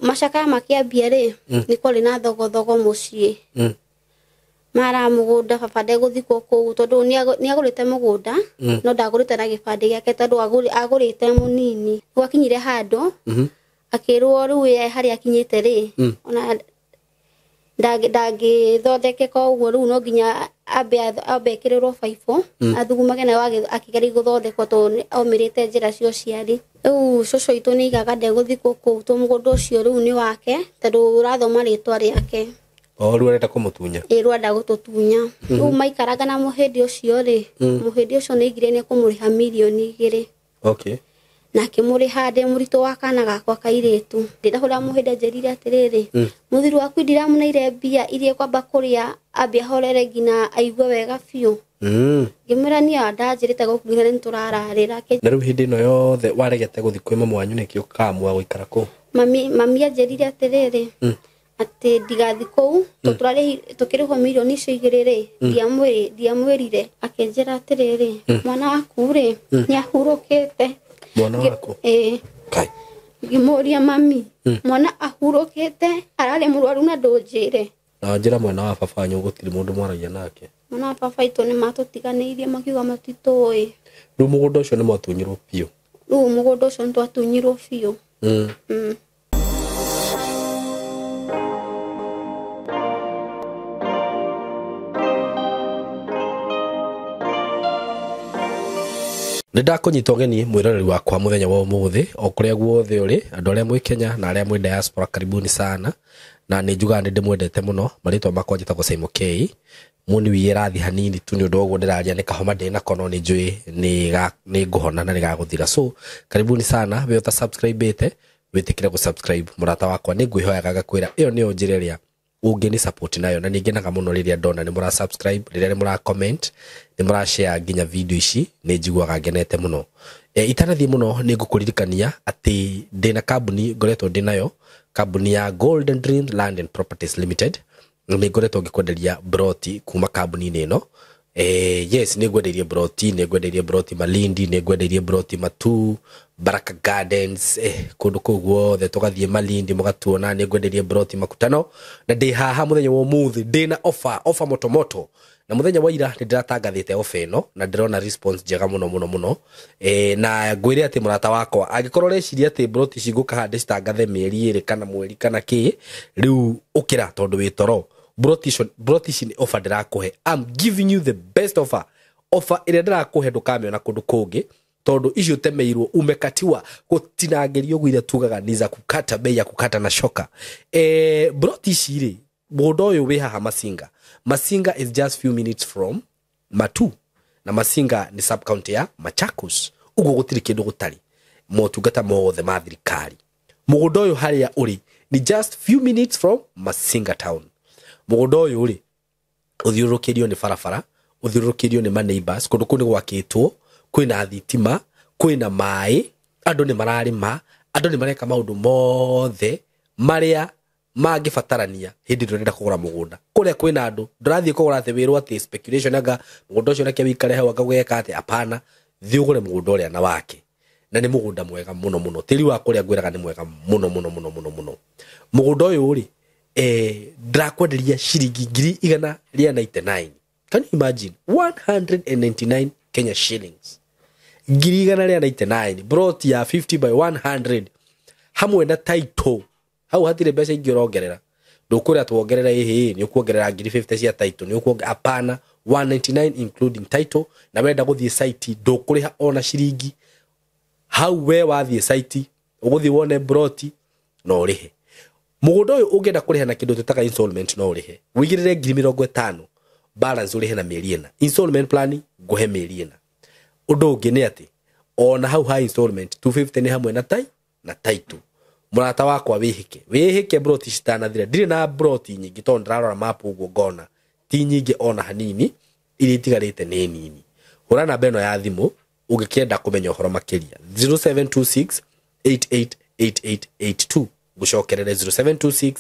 Macakaya makĩambia rĩ, nĩ kwarĩ na thogothogo mũciĩ. Mara mũgũnda baba ndegũthikwo kũu tondũ nĩagũrĩte mũgũnda no ndagũrĩte na gĩbandĩ gĩake tondũ agũrĩte mũnini. Gwakinyire handũ akĩrwo rĩu ye harĩa akinyĩte rĩ, ona ndangĩthondekeka ũguo, rĩu no nginya ambe ekĩrĩrwo baibũ athugumage nayo akĩgeria gũthondekwo tondũ aumĩrĩte njĩra cia ũciari. Rĩu cũcũ witũ nĩaigaga ndegũthikwo kũu tondũ mũgũnda ũcio rĩu nĩ wake tondũ ũrathoma rĩtwa rĩake. O rĩu arenda kũmũtunya. Ĩĩ rĩu arenda gũtũtunya. Rĩu maikaraga na mũhĩndĩ ũcio rĩ, mũhĩndĩ ũcio nĩaigire nĩekũmũrĩha mirioni 2. Okay. Na akĩmũrĩha ndĩ mũritũ wa kana gakwa kairĩtu. Ndĩrahũra mũhĩndĩ anjĩrire atĩrĩrĩ, mũthuri waku ndiramũneire mbia iria kwamba kũrĩa ambe ahorere nginya aigue wega biũ. Ngĩmwĩra niĩ ndanjĩrĩte gũkũ nginya nĩtũrararĩra. Na rĩu hĩndĩ ĩno yothe waregete gũthiĩ kwĩ mamu wanyu nĩkĩ ũkaamua gũikara kũu? Mami anjĩrire atĩrĩrĩ, atĩ ndigathiĩ kũu, tũkĩrĩhwo mirioni icio 2 rĩ, ndiamwĩrire. Akĩnjĩra atĩrĩrĩ, mwana waku rĩ, nĩahurũkĩte. Mwana waku? Ĩĩ. Kai. Ngĩmũria mami, mwana ahurũkĩte, ararĩ mũrwaru na ndũnjĩre. Na njĩra mwena wa baba wanyu gũtirĩ mũndũ mwaragia nake. Mwana wa baba witũ nĩmatũtiganĩirie makiuga matitũĩ. Rĩu mũgũnda ũcio nĩmwatunyirwo biũ? Rĩu mũgũnda ũcio nĩtwatunyirwo biũ. Nĩndakũnyita ũgeni mwĩroreri wakwa mũthenya wa ũmũthĩ o kũrĩa guothe ũrĩ, andũ arĩa mwĩ Kenya na arĩa mwĩ diaspora, karibuni sana. Na nĩ njugaga nĩ ndĩmwendete mũno. Marĩtwa makwa njĩtagwo Simon K. Mũni wiĩ rathi hanini tu nĩ ũndũ wa ũguo ndĩraria nĩ kahoma ndĩ nako, no nĩ njũĩ nĩ ngũhona na nĩ gagũthira. So karibuni sana, we ũta subscribe-ĩte wĩtĩkĩre gũ subscribe mũrata wakwa, nĩ ngwĩhoyaga ngakwĩra ĩyo nĩyo njĩra ĩrĩa ũngĩ nĩ support nayo, na nĩ ngenaga mũno rĩrĩa ndona nĩ mũra subscribe, rĩrĩa nĩ mũra comment, nĩ mũra share nginya video ici, nĩ njiguaga ngenete mũno. Itanathiĩ mũno nĩ ngũkũririkania atĩ ndĩna kambuni ngoretwo ndĩ nayo, kambuni ya Golden Dream Land and Properties Limited. Nĩ ngoretwo ngĩkwenderia broti kuma kambuni-inĩ ĩno. Yes, nĩ ngwendeirie broti, nĩ ngwendeirie broti Malindi, nĩ ngwendeirie broti Matuu, Baraka Gardens, kũndũ kũu guothe tũgathiĩ Malindi mũgatuona, nĩ ngwendeirie broti Makutano. Na ndĩ haha mũthenya wa ũmũthĩ ndĩna offer, offer moto moto. Na mũthenya wa ira nĩ ndĩratangathĩte offer ĩno na ndĩrona response njega mũno mũno mũno. Na ngwĩre atĩ mũrata wakwa angĩkorwo ũreciria atĩ broti ici ngũka haha ndĩcitangathe mĩeri 2 kana mweri kana kĩ, rĩu ũkĩra tondũ wĩ toro. Broti icio, broti ici nĩ offer ndĩrakũhe. I'm giving you the best offer. Offer ĩrĩa ndĩrakũhe ndũkamĩona kũndũ kũngĩ, tondũ icio ũtemeirwo umekatiwa gũtinangĩrio ũguo iria tugaga ni za kukata bei ya kukata na shoka. Broti ici rĩ, mũgũnda ũyũ wĩ haha Masinga. Masinga is just few minutes from Matuu, na Masinga nĩ sub county ya Machakos. Ũguo gũtirĩ kĩndũ gũtarĩ, motungata mothe ma thirikari. Mũgũnda ũyũ harĩa ũrĩ ni just few minutes from Masinga town. Mũgũnda ũyũ rĩ, ũthiũrũrũkĩirio nĩ barabara, ũthiũrũrũkĩirio nĩ ma neighbors, kũndũ kũu nĩ gwakĩtwo, kwĩna thitima, kwĩna maĩ, andũ nĩ mararĩma, andũ nĩ mareka maũndũ mothe marĩa mangĩbatarania hĩndĩ ĩrĩa ũrenda kũgũra mũgũnda. Kũrĩa kwĩna andũ, ndũrathiĩ kũgũra atĩ wĩrwo atĩ speculation anga mũgũnda ũcio reke wĩikare hau anga gũgeka atĩ, hapana, thiĩ ũgũre mũgũnda ũrĩa na wake. Na nĩ mũgũnda mwega mũno mũno. Tĩri wa kũrĩa ngwĩraga nĩ mwega mũno mũno mũno mũno mũno. Mũgũnda ũyũ rĩ, ndĩrakwenderia ciringi ngiri igana rĩa 99. Can you imagine? 199 Kenya shillings. Ngiri igana rĩa 99, broti ya 50 by 100 hamwe na title. Hau hatirĩ mbeca ingĩ ũrongerera. Ndũkwĩra tuongerere ĩhĩ, nĩ ũkuongerera ngiri 50 cia title, nĩ ũkuongerera, hapana, 199 including title. Na wenda gũthiĩ site ndũkũrĩha ona ciringi. Hau we wathiĩ site ũgũthiĩ wone broti no ũrĩhe. Mũgũnda ũyũ ũngĩenda kũrĩha na kĩndũ twĩtaga installment no ũrĩhe. Wĩigĩrĩre ngiri mĩrongo ĩtano, balance ũrĩhe na mĩeri 4. Installment plan ngũhe mĩeri 4. Ũndũ ũngĩ nĩ atĩ ona hau ha installment 250 nĩ hamwe na tai na title. Mũrata wakwa wĩhĩke, wĩhĩke broti citanathira. Ndirĩ na broti nyingĩ tondũ ndĩrarora map ũguo ngona ti nyingĩ ona hanini, iria itigarĩte nĩ nini. Hũra namba ĩno ya thimũ ũngĩkĩenda kũmenya ũhoro makĩria, 0726 888882. Ngũcokerere 0726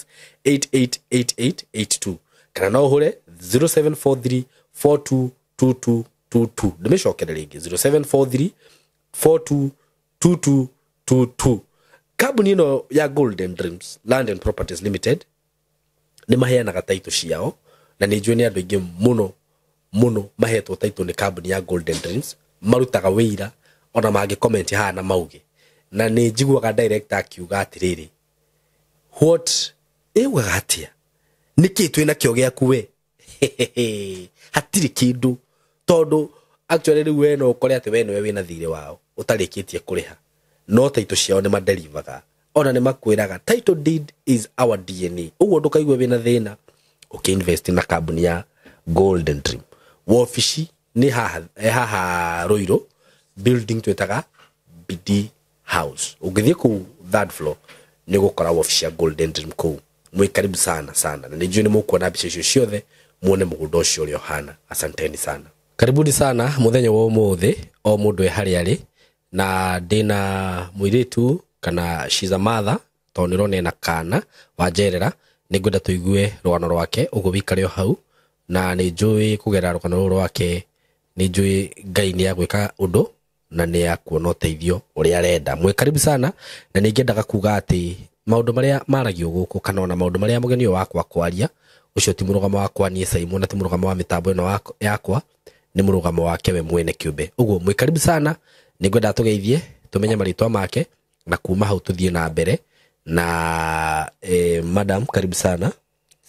888882, kana no ũhũre 0743 422222. Ndĩmĩcokere rĩngĩ, 0743 422222. Kambuni ĩno ya Golden Dreams Land and Properties Limited nĩ maheanaga taitũ ciao, na nĩ njũĩ nĩ andũ aingĩ mũno mũno mahetwo taitũ nĩ kambuni ya Golden Dreams, marutaga wĩira ona mangĩ comment haha na mauge. Na nĩ njiguaga director akiuga atĩrĩrĩ, what ĩugaga atĩa, nĩkĩ twĩ nakĩo gĩaku we? Hatirĩ kĩndũ, tondũ actually rĩu we no ũkore atĩ we nĩwe wĩna thirĩ wao ũtarĩkĩtie kũrĩha, no taitũ ciao nĩ maderivaga, ona nĩ makwĩraga title deed is our DNA. Ũguo ndũkaigue wĩna thĩna ũkĩinvest na kambuni ya Golden Dream. Wobici nĩ haha, haha Ruiru building twĩtaga BD House. Ũngĩthiĩ kũu third floor nĩ ũgũkora wobici ya Golden Dream kũu. Mwĩ karibu sana sana, na nĩ njũĩ nĩ mũkuona mbica icio ciothe muone mũgũnda ũcio ũrĩa ũhana. Asanteni sana, karibuni sana mũthenya wa ũmũthĩ, o mũndũ e harĩa arĩ, na ndĩna mũirĩtu kana she's a mother, tondũ nĩ ũrona ena kana wanjerera. Nĩ ngwenda tũigue rũgano rwake, ũguo wĩikare o hau, na nĩ njũĩ kũgerera rũgano rũrũ rwake nĩ njũĩ Ngai nĩ agwĩka ũndũ na nĩ akuona ũteithio ũrĩa arenda. Mwĩ karibu sana, na nĩ ngĩendaga kuga atĩ maũndũ marĩa maragio gũkũ kana ona maũndũ marĩa mũgeni ũyũ wakwa kwaria, ũcio ti mũrũgamo wakwa niĩ Simon, na ti mũrũgamo wa mĩtambo ĩno yakwa, nĩ mũrũgamo wake we mwene kĩũmbe. Ũguo mwĩ karibu sana, nĩ ngwenda tũgeithie tũmenye marĩtwa make, na kuma hau tũthiĩ na mbere na madam, karibu sana.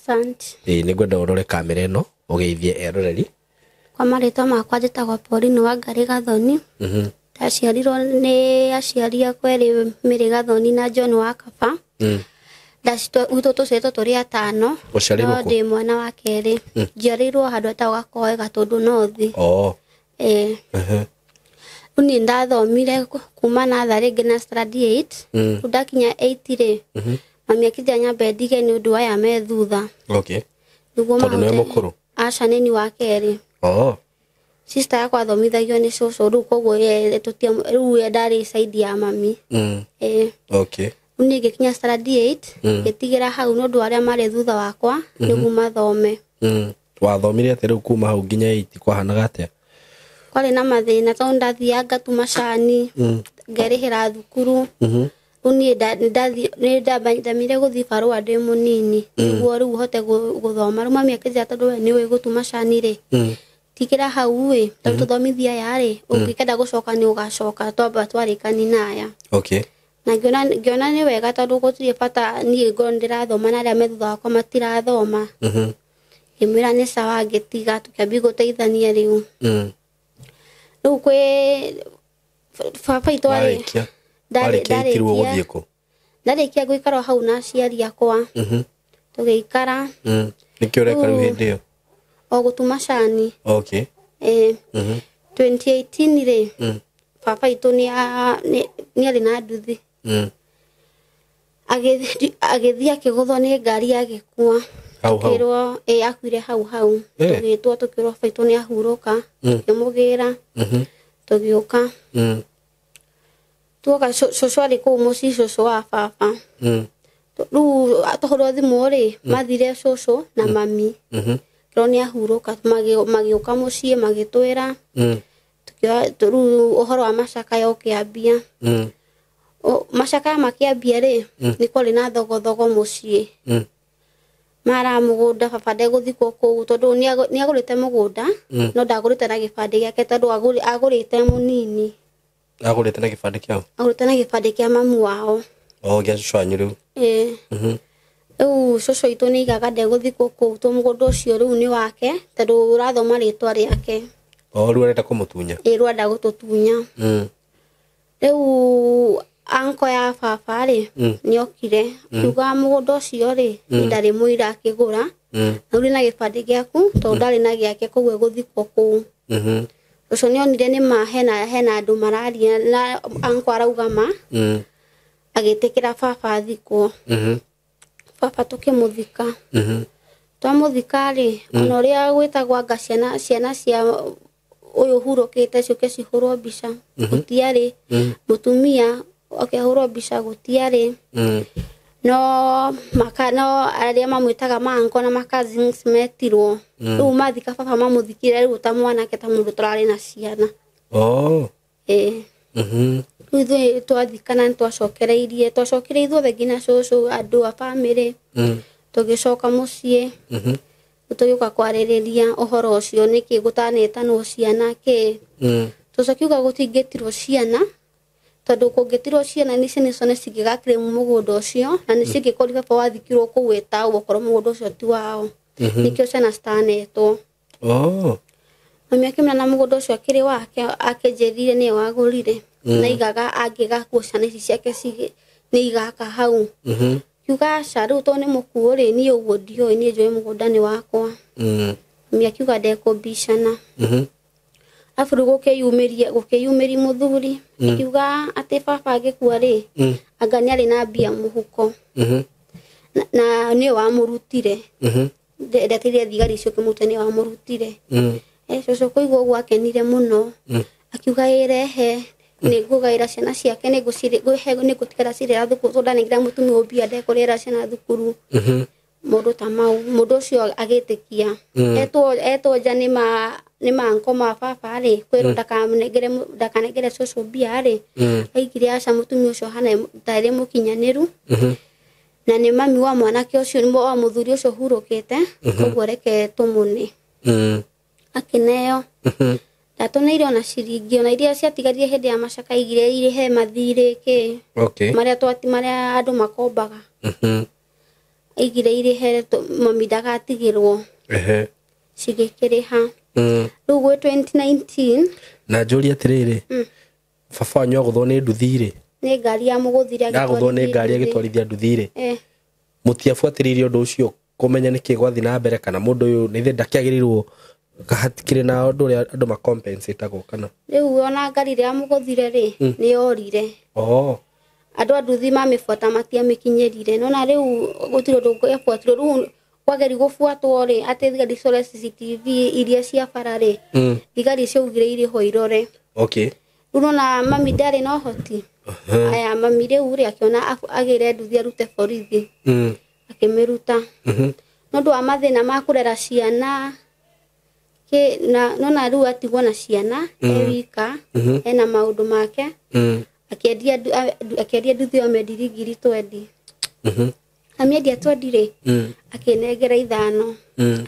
Asante. Nĩ ngwenda ũrore kamera ĩno ũgeithie eroreri. Kwa marĩtwa makwa njĩtagwo Pauline Wangari Gathoni. Ndaciarirwo nĩ aciari akwa erĩ, Mary Gathoni na John wa Kaba. Gwitũ tũciarĩtwo tũrĩ atano. Ũciarĩirwo no kũ? Ndĩ mwana wa kerĩ. Njiarĩirwo handũ hetagwo Gakoe Gatũndũ North. Rĩu niĩ ndathomire kuma natharĩ nginya standard 8. Rĩu ndakinya 8 rĩ, mami akĩnjĩra nyambe ndige nĩ ũndũ wa aya me thutha. Nĩguo Tondũ nĩwe mahote- mũkũrũ? Aca, nĩ niĩ wa kerĩ. Sister yakwa athomithagio nĩ cũcũ, rĩu koguo ye rĩu ye ndarĩ side ya mami. Rĩu niĩ ngĩkinya standard 8, ngĩtigĩra hau nĩ ũndũ wa arĩa marĩ thutha wakwa nĩguo mathome. Wathomire atĩa rĩu kuma hau nginya 8 kwahanaga atĩa? Kwarĩ na mathĩna tondũ ndathiaga ngatuma cani, ngerĩhĩra thukuru. Rĩu niĩ nĩ ndamire gũthiĩ barũa ndĩ mũnini nĩguo rĩu hote gũthoma. Rĩu mami akĩnjĩra tondũ we nĩũĩ gũtuma cani rĩ, tigĩra hau ĩ, tondũ tũthomithia aya rĩ, ũngĩkenda gũcoka nĩ ũgacoka, twamba twarĩkani na aya. Na ngĩona nĩ wega tondũ gũtirĩ bata niĩ ngorwo nĩndĩrathoma na arĩa me thutha wakwa matirathoma. Ngĩmwĩra nĩ sawa, ngĩtiga, tũkĩambia gũteithania rĩu. Rĩu kwĩ baba itũ arĩ Warĩkia? Warĩkia itirwo gũthiĩ kũ? Ndarĩkia gũikara hau na aciari akwa, tũgĩikara. Nĩkĩo ũreka rĩu hĩndĩ ĩyo? O gũtuma cani. 2018 rĩ, baba itũ nĩ arĩ na nduthi. Agĩthiĩ akĩgũthwo nĩ ngari agĩkua. Hau hau? Tũkĩrwo, akuire hau hau. Tũgĩtwo tũkĩrwo baba itũ nĩ ahurũka. Tũkĩmũgĩra. Tũgĩũka. Tuoka cũcũ arĩ kũu mũciĩ, cũcũ wa baba. Rĩu tũhũrwo thimũ rĩ, mathire cũcũ na mami. Kĩrwo nĩ ahurũka, magĩũka mũciĩ magĩtwĩra. Rĩu ũhoro wa macakaya ũkĩambia. Macakaya makĩambia rĩ, nĩ kwarĩ na thogothogo mũciĩ. Mara mũgũnda baba ndegũthikwo kũu tondũ nĩ agũrĩte mũgũnda, no ndagũrĩte na gĩbandĩ gĩake tondũ agũrĩte mũnini. Agũrĩte na gĩbandĩ kĩao? Agũrĩte na gĩbandĩ kĩa mamu wao. O, gĩa cũcũ wanyu rĩu? Ĩĩ. Rĩu cũcũ witũ nĩ aigaga ndegũthikwo kũu tondũ mũgũnda ũcio rĩu nĩ wake tondũ ũrathoma rĩtwa rĩake. O, rĩu arenda kũmũtunya? Ĩĩ, rĩu arenda gũtũtunya. Rĩu anko ya baba rĩ, nĩ okire akiuga mũgũnda ũcio rĩ, ndarĩ mũira akĩgũra, na ũrĩ na gĩbandĩ gĩaku tondũ ndarĩ na gĩake, koguo egũthikwo kũu. Ũcio nĩ onire nĩ ma hena andũ mararia na anko arauga ma, agĩtĩkĩra baba athikwo. Baba tũkĩmũthika. Twamũthika rĩ, ona ũrĩa gwĩtagwo anga ciana cia ũyũ ũhurũkĩte ciũke cihũrwo mbica, gũtiarĩ. Mũtumia akĩhũrwo mbica gũtiarĩ. No maka no arĩa mamwĩtaga ma uncle na ma cousins metirwo. Rĩu mathika baba mamũthikire rĩu ta mwanake ta mũndũ tũrarĩ na ciana. Ĩĩ. Rĩu ithuĩ twathikana nĩtwacokereirie twacokire ithuothe nginya cũcũ andũ a bamĩrĩ tũgĩcoka mũciĩ tũgĩũka kwarĩrĩria ũhoro ũcio nĩkĩ gũtanetanwo ciana kĩ cũcũ akiuga gũtingĩtirwo ciana tondũ kũngĩtirwo ciana nĩ ciana icio nĩcingĩgakĩrĩmu mũgũnda ũcio na nĩcingĩkorire baba wathikirwo kũu ĩtaũ okorwo mũgũnda ũcio ti wao nĩkĩo ciana citanetwo. Mami akĩmenya na mũgũnda ũcio akĩrĩ wake akĩnjĩrire nĩwe wagũrire na aigaga angĩgakua ciana ici ciake nĩ igaka hau. Kiuga aca rĩu tondũ nĩ mũkuũ rĩ niĩ ũguo ndiũĩ niĩ njũĩ mũgũnda nĩ wakwa. Mami akiuga ndekũmbicana. Arabu rĩu gũkĩyumĩria mũthuri akiuga atĩ baba angĩkua rĩ anga nĩ arĩ na mbia mũhuko na nĩwe wamũrutire ndeteire thigari icio kĩmũrute nĩwe wamũrutire. Cũcũ kũigua ũguo akenire mũno akiuga ĩrehe nĩngũgaĩra ciana ciake nĩngũtigara cirĩra thukuru tondũ ndanengera mũtumia ũyũ mbia ndekũrĩhĩra ciana thukuru. Mũndũ ta mau mũndũ ũcio agĩtĩkia etwo nja nĩ manko ma baba rĩ kwĩrwo ndakanengere cũcũ mbia rĩ aigire aca mũtumia ũcio hana tarĩ mũkinyanĩru na nĩ mami wa mwanake ũcio wa mũthuri ũcio ũhurũkĩte koguo reke tũmũne. Akĩneo ndatũneire ona ciringi ona iria ciatigarire hĩndĩ ya macaka aigire irĩhe mathirĩ kĩ marĩa marĩa andũ makombaga aigire irĩhe mami ndagatigĩrwo cigĩkĩrĩha. Rĩu gwĩ 2019 na njũrie atĩrĩrĩ baba wanyu agũthwo nĩ nduthi rĩ nĩ ngari ya mũgũthire agũthwo nĩ ngari agĩtwarithia nduthi rĩ mũtiabuatĩrĩire ũndũ ũcio kũmenya nĩkĩ gwathiĩ na mbere kana mũndũ ũyũ nĩ ndakĩagĩrĩirwo hatikĩrĩ na ũndũ ũrĩa andũ macompensatagwo kana rĩu ona ngari ĩrĩa mũgũthire rĩ nĩ yorire. Andũ a nduthi mamĩbuata matiamĩkinyĩrire nona rĩu gũtirĩ ũndũ yabuatirwo rĩu kwageri gũbuatwo rĩ atĩ thigari ciore CCTV iria cia bara rĩ thigari ciaugire irĩho irore. Rĩu nona mami ndarĩ na ũhoti aya mami rĩu rĩ akĩona agĩre nduthi arute borithi akĩmĩruta nĩ ũndũ wa mathĩna ma kũrera ciana na nona rĩu atigwo na ciana e wika ena maũndũ make akĩendia nduthi ĩyo amĩendirie ngiri 20 amĩendia 20 rĩ akĩnengera 5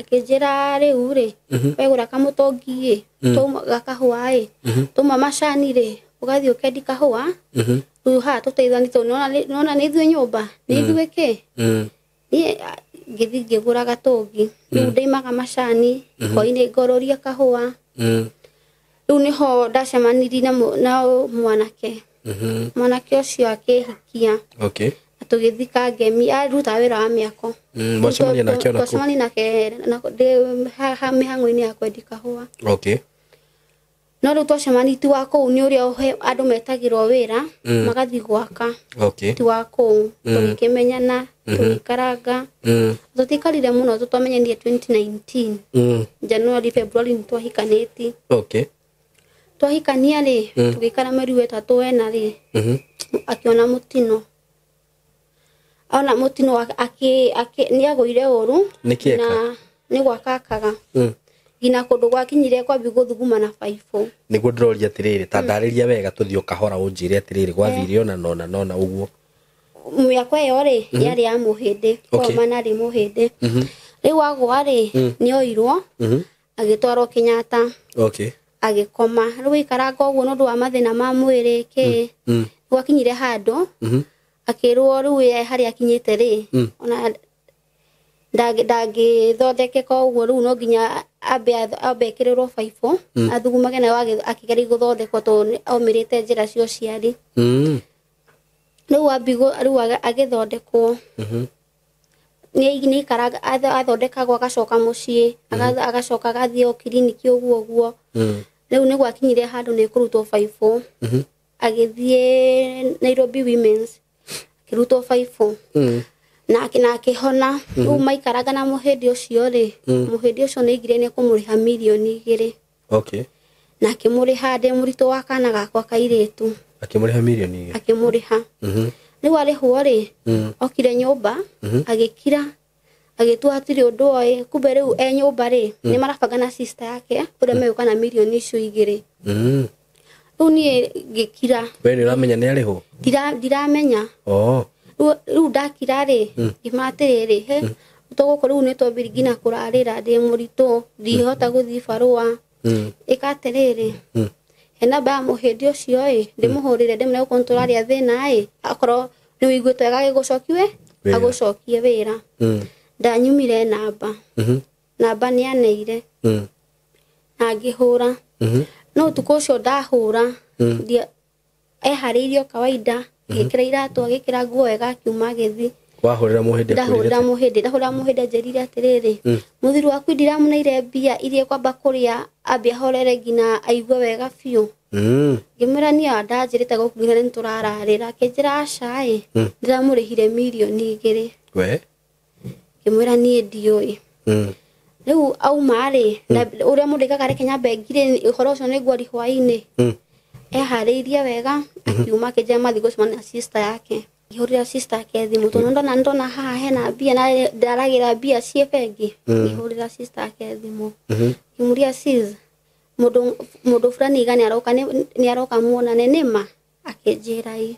akĩnjĩra rĩu rĩ wegũra kamũtũngi ĩ ga kahũa ĩ tũma macani rĩ ũgathiĩ ũkendi kahũa rĩu haha tũteithani tondũ nĩwona nĩ ithuĩ nyũmba nĩ ithuĩ kĩ niĩ ngĩthiĩ ngĩgũra gatũngi rĩu ndaimaga macani hwainĩ ngororia kahũa rĩu nĩho ndacemanirie na mwanake mwanake ũcio akĩhikia tũgĩthika ngemi arutaga wĩra wa mĩako. Mwacemania nake ona kũ? Twacemania nake mĩhang'o-inĩ ya kwendi kahũa. No rĩu twacemania ti wa kũu nĩ ũrĩa andũ metagĩrwo wĩra magathiĩ gwaka ti wa kũu tũgĩkĩmenyana tũgĩikaranga tũtiikarire mũno twamenyanire 2019 January February nĩtwahikanĩtie. Twahikania rĩ tũgĩikara mweri wa ĩtatũ wena rĩ akĩona mũtino ona mũtino nĩagũire ũru na nĩ gwaka akaga nginya kũndũ gwakinyire kwambi gũthuguma na baibũ. Nĩguo ndĩroria atĩrĩrĩ ta ndarĩria wega tũthiĩ o kahora ũnjĩre atĩrĩrĩ gwathire ona nona nona ũguo. Mĩako ĩyo rĩ yarĩ ya mũhĩndĩ kwa arĩ mũhĩndĩ rĩu agũa rĩ nĩoirwo agĩtwarwo Kenyatta agĩkoma rĩu aikaranga ũguo nĩ ũndũ wa mathĩna ma mwĩrĩ kĩ gwakinyire handũ akĩrwo rĩu ye harĩa akinyĩte rĩ ona ndangĩthondekeka ũguo rĩu no nginya ambe ekĩrĩrwo baibũ athugumage nayo akĩgeria gũthondekwo tondũ aumĩrĩte njĩra cia ũciari. Rĩu rĩu agĩthondekwo nĩ aikaraga athondekagwo agacoka mũciĩ agacoka agathiĩ o kiriniki ũguo ũguo rĩu nĩ gwakinyire handũ nĩ kũrutwo baibũ agĩthiĩ Nairobi Women's akĩrutwo baibũ na akĩhona. Rĩu maikaraga na mũhĩndĩ ũcio rĩ mũhĩndĩ ũcio nĩ aigire nĩ ekũmũrĩha mirioni 2 na akĩmũrĩha ndĩ mũritũ wa kana gakwa kairĩtu akĩmũrĩha mirioni 2 akĩmũrĩha. Rĩu arĩhwo rĩ okire nyũmba agĩkira agĩtua hatirĩ ũndũ oĩ kumbe rĩu e nyũmba rĩ nĩ marabanga na sister yake ũrĩa megũka na mirioni icio 2. Rĩu niĩ ngĩkira. We nĩ ũramenya nĩ arĩhwo? Ndiramenya. Oh. Rĩu ndakira rĩ, ngĩmera atĩrĩrĩ, he tũgũkũ rĩu nĩ twambĩrĩria nginya kũrarĩra, ndĩ mũritũ, ndihota gũthiĩ barũa. Ĩka atĩrĩrĩ, he namba ya mũhĩndĩ ũcio ĩ, ndĩmũhũrĩre ndĩmwĩre gũkũ nĩtũraria thĩna ĩ, akorwo nĩ ũiguĩte wega agĩgũcokie agũcokie wĩra. Ndanyumire namba. Namba nĩ aneire. Na ngĩhũra. No ũtukũ ũcio ndahũra, eharĩirio kawaida, agĩkĩra iratũ, agĩkĩra nguo wega, akiuma agĩthiĩ. Wahũrĩra mũhĩndĩ Ndahũrĩra mũhĩndĩ, ndahũrĩra mũhĩndĩ anjĩrire atĩrĩrĩ, mũthuri waku ndiramũneire mbia iria kwamba kũrĩa ambie ahorere nginya aigue wega biũ. Ngĩmwĩra niĩ ndanjĩrĩte gũkũ nginya nĩtũrararĩra, akĩnjĩra aca ĩ, ndĩramũrĩhire mirioni 2. We? Ngĩmwĩra niĩ ndiũĩ. Rĩu auma rĩ, ũrĩa mũndũ aikaga reke nyambe ngire ũhoro ũcio nĩngwaria hwaĩ-inĩ. Eharĩirie wega, akiuma akĩnjĩra mathiĩ gũcemania na sister yake. Ngĩhũrĩra sister yake thimũ tondũ ndona haha hena mbia na ndaragĩra mbia ciĩ bengi. Ngĩhũrĩra sister yake thimũ. Ngĩmũria sis, mũndũ fulani iga nĩaroka muonane nĩma? Akĩnjĩra ĩ.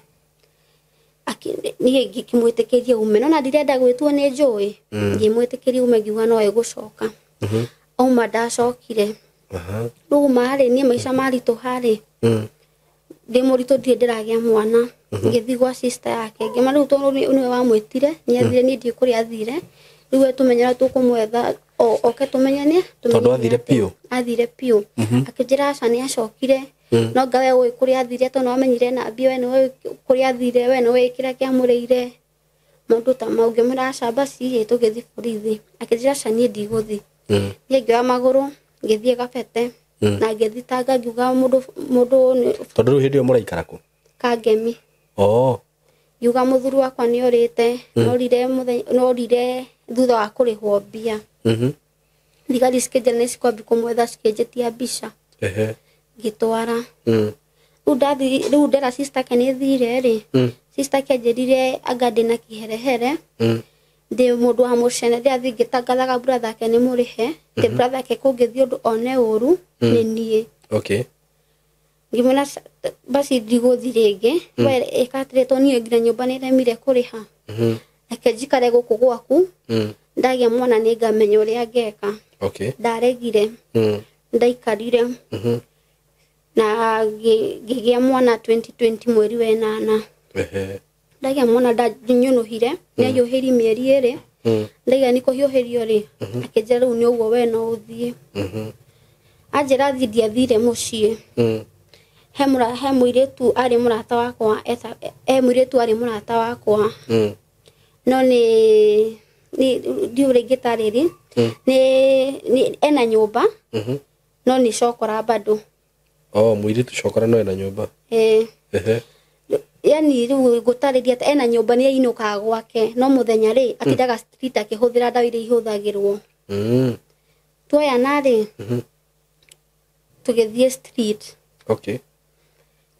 Niĩ ngĩkĩmwĩtĩkĩria ume, no na ndirenda gwĩtwo nĩ njũĩ. Ngĩmwĩtĩkĩria ume ngiuga no egũcoka. Auma ndacokire. Rĩu uma rĩ, niĩ maica maritũha rĩ, ndĩ mũritũ ndirĩ ndĩragĩa mwana. Ngĩthiĩ gwa sister yake, ngĩmwĩra rĩu tondũ nĩwe wamwĩtire, nĩathire, niĩ ndiũĩ kũrĩa athire. Rĩu we tũmenye ũrĩa tũkũmwetha, oke tũmenyane, Tondũ athire biũ? Athire biũ. Akĩnjĩra aca nĩacokire. No nga we ũĩ kũrĩa athire tondũ nĩwamenyire na mbia, we nĩwe ũĩ kũrĩa athire, we nĩwe ũĩ kĩrĩa kĩamũrĩire. Maũndũ ta mau. Ngĩmwĩra aca basi ĩ, tũgĩthiĩ borithi. Akĩnjĩra aca niĩ ndigũthiĩ. Niĩ ngĩoya magũrũ, ngĩthiĩ Kabete, na ngĩthitanga ngiuga mũndũ nĩ Tondũ rĩu hĩndĩ ĩyo mũraikara kũ? Kangemi. Oh. Ngiuga mũthuri wakwa nĩorĩte, norire thutha wa kũrĩhwo mbia. Thigari cikĩnjĩra nĩcikwambia kũmwetha, cikĩnjĩtia mbica. Ngĩtwara. Rĩu ndera sister yake nĩthire rĩ, sister yake anjĩrire anga ndĩna kĩherehere, ndĩ mũndũ wa mũcene, ndĩrathiĩ ngĩtangathaga brother yake nĩ mũrĩhe, ndĩ brother yake kũngĩthiĩ ũndũ one ũru, nĩ niĩ. Okay. Ngĩmwĩra basi ndigũthiĩ rĩngĩ, we ĩka atĩrĩ, tondũ niĩ nginya nyũmba nĩremire kũrĩha. Reke njikare gũkũ gwaku, ndagĩa mwana nĩngamenya ũrĩa ngeka. Okay. Ndaregire. Ndaikarire. Na ngĩgĩa mwana 2020 mweri wa ĩnana. Ndagĩa mwana ndanyũnũhire, nĩahiũhĩrie mĩeri 2. Ndaiga nĩ kũhiũhĩrio rĩ, akĩnjĩra rĩu nĩ ũguo we no ũthiĩ. Anjĩra thiĩ, ndiathire mũciĩ. He mũirĩtu arĩ mũrata wakwa, he mũirĩtu arĩ mũrata wakwa. No nĩ ndiũĩ ũrĩa ingĩtarĩria. Nĩ ena nyũmba, no nĩ cokora bado. Oh, mũirĩtu cokora no ena nyũmba. Yani rĩu ngũtarĩria atĩ ena nyũmba nĩ ainũkaga gwake, no mũthenya rĩ, atindaga street akĩhũthĩra ndawa iria ihũthagĩrwo. Tuoyana rĩ, tũgĩthiĩ street. Okay.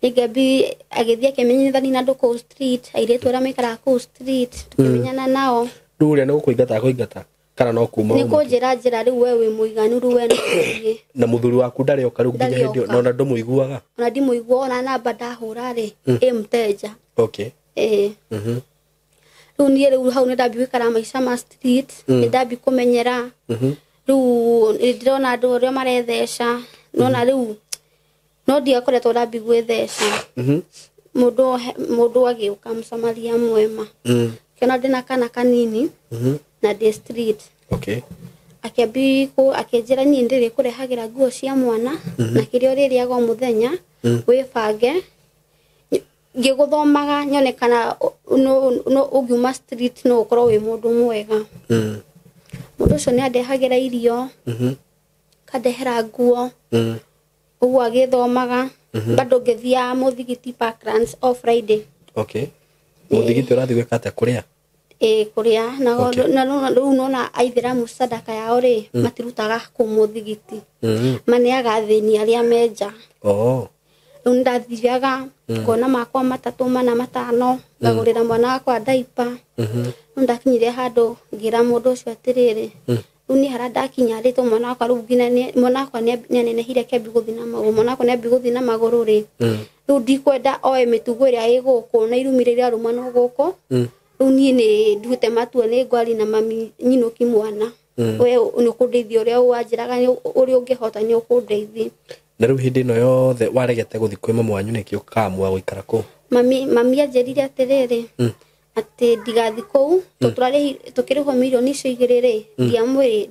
Nĩngĩambi agĩthiĩ akĩmenyithania na andũ kũu street, airĩtu arĩa maikaraga kũu street, tũkĩmenyana nao. Rĩu ũrĩa nĩ gũkũingata akũingata kana no kuma Nĩ kũnjĩra njĩra rĩu we wĩ mũiganu, rĩu we no ũthiĩ. Na mũthuri waku ndarĩ oka rĩu nginya hĩndĩ ĩyo, na ona ndũmũiguaga? Ona ndimũiguaga, ona namba ndahũra rĩ, ĩ mteja. Okay. Ĩĩ. Rĩu niĩ rĩu hau nĩndambia gũikara maica ma street, nĩndambia kũmenyera. Rĩu nĩndĩrona andũ arĩa maretheca, nona rĩu no ndiakoretwo ndambia gwĩtheca. Mũndũ agĩũka mũcamaria mwema. Kĩona ndĩna kana kanini, na ndĩ street. Okay. Akĩnjĩra niĩ ndĩrĩkũrehagĩra nguo cia mwana, na kĩrĩa ũrĩrĩaga o mũthenya, wĩbange. Ngĩgũthomaga nyone kana no ũngiuma street no ũkorwo wĩ mũndũ mwega. Mũndũ ũcio nĩandehagĩra irio, akandehera nguo, ũguo agĩthomaga. Bado ngĩthiaga mũthigiti Parklands o Friday. Okay. Mũthigiti ũrathiĩ gwĩka atĩa kũrĩa? Ĩĩ, kũrĩa. Na rĩu nona aithĩramu sadaka yao rĩ, matirutaga kũu mũthigiti. Maneaga athĩni arĩa me nja. Oh. Rĩu nĩndathiaga, ngona makwa 3 4 5, ngagũrĩra mwana wakwa diaper. Rĩu ndakinyire handũ ngĩra mũndũ ũcio atĩrĩrĩ, Rĩu niĩ harĩa ndakinya rĩ, to mwana wakwa rĩu nginya mwana wakwa nĩanenehire akĩambia gũthiĩ na magũrũ, mwana wakwa nĩambia gũthiĩ na magũrũ rĩ, rĩu ndikwenda oe mĩtugo ĩrĩa ĩ gũkũ na irumi rĩrĩa arũmanwo gũkũ. Rĩu niĩ nĩ nduĩte matua nĩ ngwaria na mami nyinũki mwana, we nĩ ũkũndeithia ũrĩa wanjĩraga ũrĩa ũngĩhota nĩ ũkũndeithia. Na rĩu hĩndĩ ĩno yothe waregete gũthiĩ kwĩ mamu wanyu nĩkĩ ũkaamua gũikara kũu? Mami anjĩrire atĩrĩrĩ, atĩ ndigathiĩ kũu, tũkĩrĩhwo mirioni icio 2 rĩ,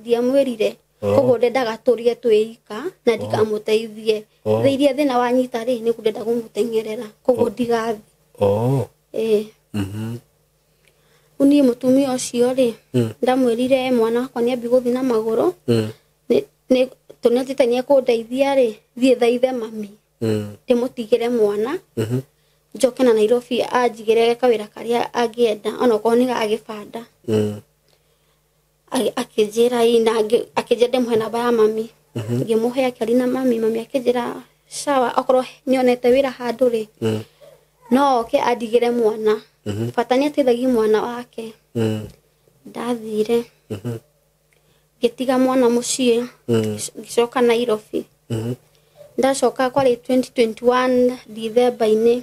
ndiamwĩrire. Koguo ndendaga tũrĩe twĩ ika na ndikamũteithie. Thaa iria thĩna wanyita rĩ, nĩguo ndenda kũmũteng'erera, koguo ndigathiĩ. Ĩĩ. Rĩu niĩ mũtumia ũcio rĩ, ndamwĩrire mwana wakwa nĩambia gũthiĩ na magũrũ, tondũ nĩanjĩte nĩekũndeithia rĩ, thiĩ thaithe mami, ndĩmũtigĩre mwana, njoke na Nairobi anjigĩre kawĩra karĩa angĩenda onokorwo nĩ ga gĩbanda. Akĩnjĩra ĩ, na akĩnjĩra ndĩmũhe namba ya mami. Ngĩmũhe akĩaria na mami, mami akĩnjĩra sawa, okorwo nĩonete wĩra handũ rĩ, no oke andigĩre mwana, bata nĩ ateithagie mwana wake. Ndathire ngĩtiga mwana mũciĩ, ngĩcoka Nairobi. Ndacoka kwarĩ 2021 Dithemba-inĩ,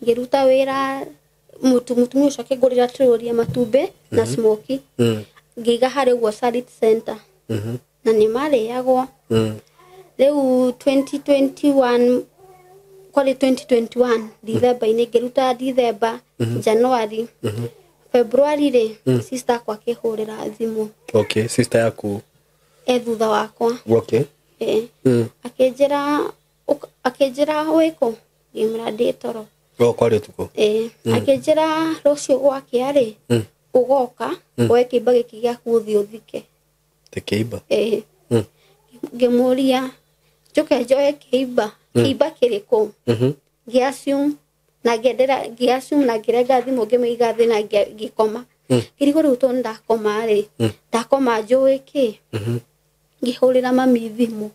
ngĩruta wĩra, mũtumia ũcio akĩngũrĩra troli ya matumbĩ na smoky, ngĩiga harĩ ũguo Sarit Center, na nĩ marĩagwo. Rĩu 2021, kwarĩ 2021 Dithemba-inĩ, ngĩruta Dithemba, January, February rĩ, sister akwa akĩhũrĩra thimũ. Okay, sister yaku? E thutha wakwa. Ĩĩ. Akĩnjĩra wĩkũ, ngĩmwĩra ndĩ toro. Oh, kwarĩ ũtukũ? Ĩĩ. Akĩnjĩra rũciũ gwakĩa rĩ, ũgoka woe kĩimba gĩkĩ gĩaku ũthiĩ ũthike. Te kĩimba? Ĩĩ. Ngĩmũria njoke njoe kĩimba, kĩimba kĩrĩkũ? Ngĩ-assume na ngĩendera, ngĩ-assume na ngĩrenga thimũ ngĩmĩiga thĩ na ngĩkoma. Ngĩrigwo rĩu tondũ ndakoma rĩ, ndakoma njũĩ kĩ? Ngĩhũrĩra mami thimũ,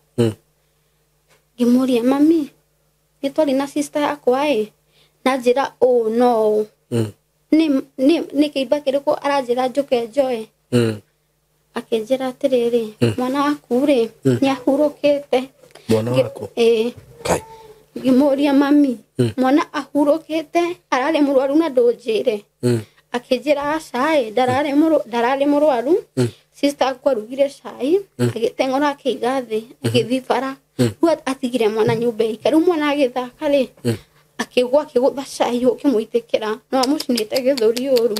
ngĩmũria mami, nĩ twarĩ na sister yakwa ĩ, na njĩra ũũ no ũũ, nĩ kĩimba kĩrĩkũ aranjĩra njũke njoe? Akĩnjĩra atĩrĩrĩ, mwana waku rĩ, nĩ ahurũkĩte. Mwana waku? Ĩĩ. Kai. Ngĩmũria mami, mwana ahurũkĩte, ararĩ mũrwaru na ndũnjĩre? Akĩnjĩra aca ĩ, ndararĩ mũrwaru, sister aku arugire cai agĩteng'era akĩiga thĩ agĩthiĩ bara, rĩu atigire mwana nyũmba ika, rĩu mwana agĩthaka rĩ, akĩgwa akĩgũtha cai ũkĩmũitĩkĩra, no amũcinĩte gĩthũri ũru.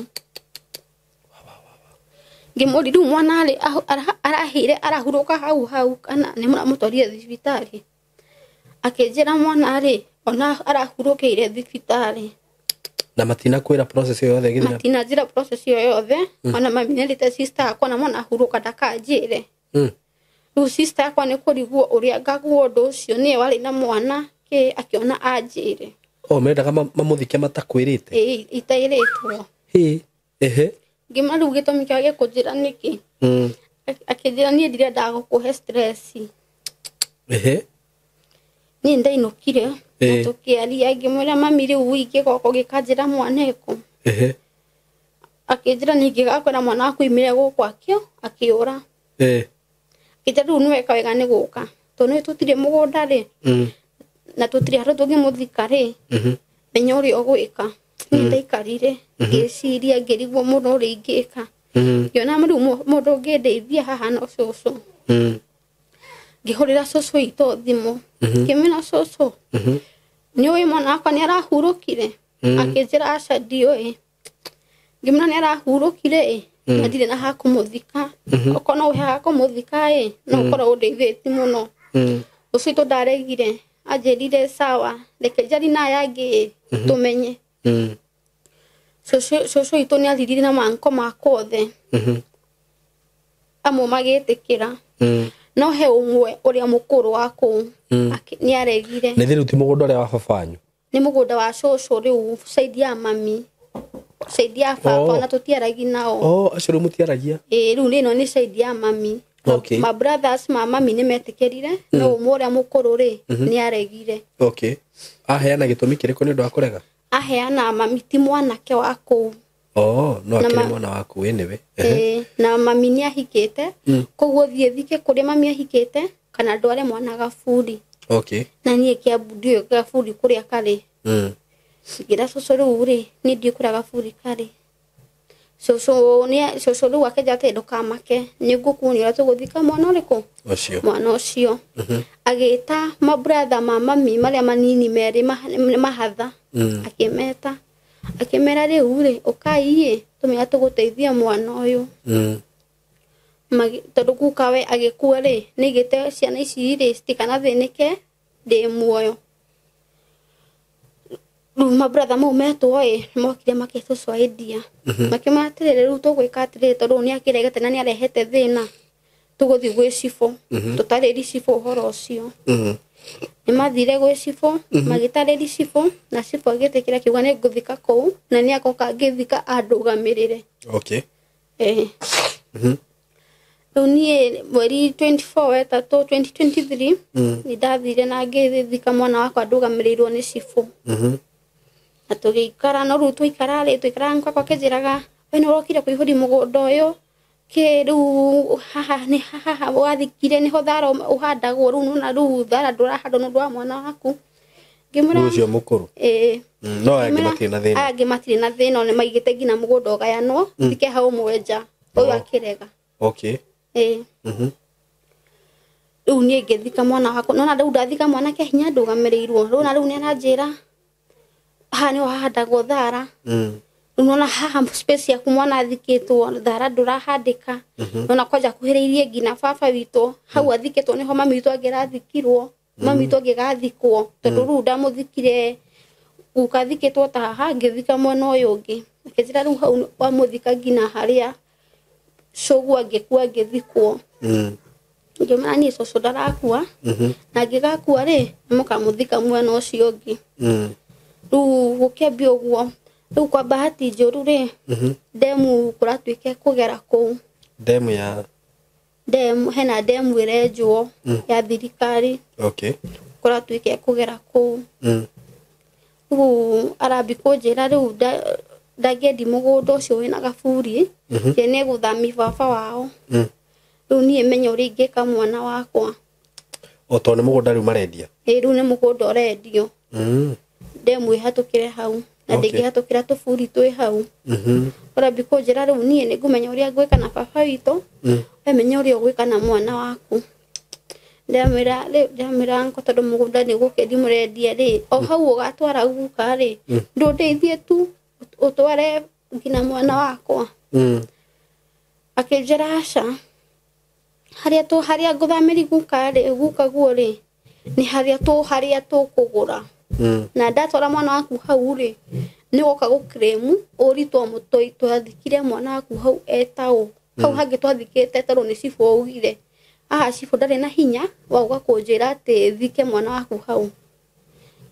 Ngĩmũria rĩu mwana rĩ, arahĩire arahurũka hau hau kana nĩ mũramũtwarire thibitarĩ? Akĩnjĩra mwana rĩ, ona arahurũkĩire thibitarĩ. Na matinakwĩra process ĩyo yothe ĩgĩthiĩ na Matinanjĩra process ĩyo yothe. Ona mami nĩerĩte sister yakwa na mwana ahurũka ndakanjĩre. Rĩu sister yakwa nĩ kũrigwo ũrĩa ngaguo ũndũ ũcio, nĩye warĩ na mwana kĩ, akĩona anjĩre. Oh, mendaga mamũthike matakwĩrĩte? Ĩĩ, itaĩrĩtwo. Hĩ. Ehe. Ngĩma rĩu gĩtũmi kĩao gĩa kũnjĩra nĩkĩ? Akĩnjĩra niĩ ndirendaga gũkũhe stress. Ehe. Niĩ ndainũkire na tũkĩaria, ngĩmwĩra mami rĩu ingĩgoka ũgĩkanjĩra mwana ekũ? Ehe. Akĩnjĩra ningĩ gakwĩra mwana waku aumire gũkũ akĩo akĩũra. Akĩnjĩra rĩu nĩweka wega nĩ gũka, tondũ nĩ tũtirĩ mũgũnda rĩ, na tũtirĩ handũ tũngĩmũthika rĩ, menya ũrĩa ũgwĩka. Niĩ ndaikarire ngĩciria, ngĩrigwo mũno ũrĩa ingĩka. Ngĩona rĩu mũndũ ũngĩndeithia haha no cũcũ. Ngĩhũrĩra cũcũ witũ thimũ, ngĩmwĩra cũcũ, nĩ ũĩ mwana wakwa nĩ arahurũkire? Akĩnjĩra aca ndiũĩ. Ngĩmwĩra nĩ arahurũkire ĩ, na ndirĩ na hakũmũthika, okorwo no ũhe hakũmũthika ĩ, no ũkorwo ũndeithĩtie mũno. Ũcio witũ ndaregire, anjĩrire sawa, reke njarie na aya angĩ ĩ, tũmenye. Cũcũ witũ nĩ aririe na manko makwa othe, amwe magĩtĩkĩra, no he ũmwe ũrĩa mũkũrũ wa kũu nĩ aregire. Nĩ thĩ rĩu ti mũgũnda ũrĩa wa baba wanyu? Nĩ mũgũnda wa cũcũ rĩu, side ya mami, side ya baba. Ona tũtiaragia nao. Oh, acio rĩu mũtiaragia? Ĩĩ, rĩu ĩno nĩ side ya mami. Ma brothers ma mami nĩ metĩkĩrire, no ũmwe ũrĩa mũkũrũ rĩ, nĩ aregire. Okay. Aheana gĩtũmi kĩrĩkũ nĩ ũndũ wa kũrega? Aheana mami ti mwanake wa kũu. Oh, no Na akĩrĩ mwana waku anyway. Ĩĩ, na mami nĩ ahikĩte, koguo thiĩ thike kũrĩa mami ahikĩte kana ndware mwana gaburi. Okay. Na niĩ Kiambu ndiũĩ gaburi kũrĩa karĩ. Ngĩra cũcũ rĩu rĩ, niĩ ndiũĩ kũrĩa gaburi karĩ. Cũcũ nĩ cũcũ rĩu akĩnjĩra atĩ ndũkamake, nĩ ngũkuonia ũrĩa tũgũthika mwana ũrĩkũ? Ũcio. Mwana ũcio. Agĩta maburatha ma mami marĩa manini merĩ mahatha. Akĩmeta. Akĩmera rĩu rĩ, ũkai ĩ, tũmenya tũgũteithia mwana ũyũ. Tondũ guka we agĩkua rĩ, nĩaigĩte ciana ici rĩ citikanathĩnĩke ndĩ muoyo. Rĩu maburatha mau metwo ĩ, nĩmokire makĩtũcwa idea. Makĩmera atĩrĩrĩ, rĩu tũgwĩka atĩrĩrĩ, tondũ nĩ akĩregete na nĩarehete thĩna. Tũgũthiĩ gwĩ cibũ, tũtarĩrie cibũ ũhoro ũcio. Nĩmathire gwĩ cibũ, magĩtarĩria cibũ, na cibũ agĩtĩkĩra akiuga nĩ ngũthika kũu, na nĩ agoka ngĩthika andũgamĩrĩre. Okay. Rĩu niĩ mweri 24 wetatũ 2023 nĩ ndathire na ngĩthika mwana wakwa ndũgamĩrĩirwo nĩ cibũ. Na tũgĩikara, no rĩu twaikara rĩ, twaikaraga gwakwa akĩnjĩraga, we nĩ ũrokire kũihũria mũgũnda ũyũ, kĩ rĩu haha nĩ haha wathikire nĩho thara ũhandagwo, rĩu nĩwona rĩu thara ndũrahandwo nĩ ũndũ wa mwana waku. Ngĩmwĩra Rĩu ũcio mũkũrũ? Ĩĩ. No aya angĩ matirĩ na thĩna. Aya angĩ matirĩ na thĩna, nĩ maigĩte nginya mũgũnda ũgayanwo, thike hau mwenja, ũyũ akĩrega. Okay. Ĩĩ. Rĩu niĩ ngĩthika mwana wakwa, nĩwona rĩu ndathika mwana ke hinya ndũgamĩrĩirwo, rĩu ona rĩu nĩ aranjĩra haha nĩho hahandagwo thara. Rĩu nĩwona haha space yaku mwana athikĩtwo, thara ndũrahandĩka. Nĩwona kwanja akuhĩrĩirie nginya baba witũ, hau athikĩtwo nĩho mami witũ angĩrathikirwo, mami witũ angĩgathikwo, tondũ rĩu ndamũthikire guka athikĩtwo ta haha, ngĩthika mwena ũyũ ũngĩ. Akĩnjĩra rĩu hau wamũthika nginya harĩa cũguo angĩkua angĩthikwo. Ngĩmwĩra niĩ cũcũ ndarakua, na angĩgakua rĩ, nĩmũkamũthika mwena ũcio ũngĩ. Rĩu gũkĩambia ũguo, rĩu kwa bahati njũru rĩ, ndemu kũratuĩka kũgera kũu. Ndemu ya? Ndemu, hena ndemu ĩrenjwo ya thirikari. Okay. Kũratuĩka kũgera kũu. Rĩu arambi kũnjĩra rĩu ndangĩendi mũgũnda ũcio wĩna gaburi, ye nĩ egũthamia baba wao. Rĩu niĩ menye ũrĩa ingĩka mwana wakwa. O tondũ nĩ mũgũnda rĩu marendia? Ĩĩ, rĩu nĩ mũgũnda ũrendio. Ndemu ĩhatũkĩre hau, na ndĩngĩhatũkĩra tũburi twĩ hau. Ũrambi kũnjĩra rĩu niĩ nĩngũmenya ũrĩa ngwĩka na baba witũ, we menya ũrĩa ũgwĩka na mwana waku. Ndamwĩra rĩu, ndamwĩra ngo tondũ mũgũnda nĩ gũkĩendio mũrendia rĩ, o hau ũgatwara guka rĩ, ndũndeithie tu ũtware nginya mwana wakwa. Akĩnjĩra aca, harĩa tũ, harĩa ngũthamĩri guka rĩ, guka guo rĩ, nĩ harĩa tũ, harĩa tũkũgũra. Na ndatwara mwana waku hau rĩ, nĩ ũgoka gũclaim ũritwo mũtoi twathikire mwana waku hau etaũ. Hau hangĩ twathikĩte tondũ nĩ cibũ augire. Haha cibũ ndarĩ na hinya wa gũka kũnjĩra atĩ thike mwana waku hau.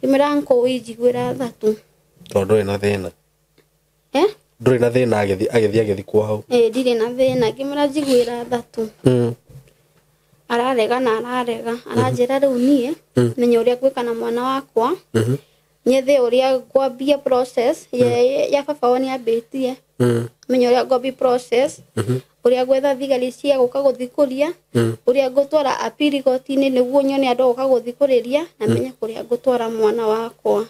Ngĩmwĩra uncle ũinjiguĩra tha tu. Tondũ ndũrĩ na thĩna. Eh? Ndũrĩ na thĩna agĩthiĩ agĩthikwo hau. Ĩĩ, ndirĩ na thĩna, ngĩmwĩra njiguĩra tha tu. Ararega na ararega, aranjĩra rĩu niĩ menye ũrĩa ngwĩka na mwana wakwa. Nyethe ũrĩa ngwambia process ya baba wao nĩambĩtie. Menye ũrĩa ngwambia process, ũrĩa ngwetha thigari cia gũka gũthikũria, ũrĩa ngũtwara appeal igoti-inĩ nĩguo nyone andũ a gũka gũthikũrĩria, na menye kũrĩa ngũtwara mwana wakwa.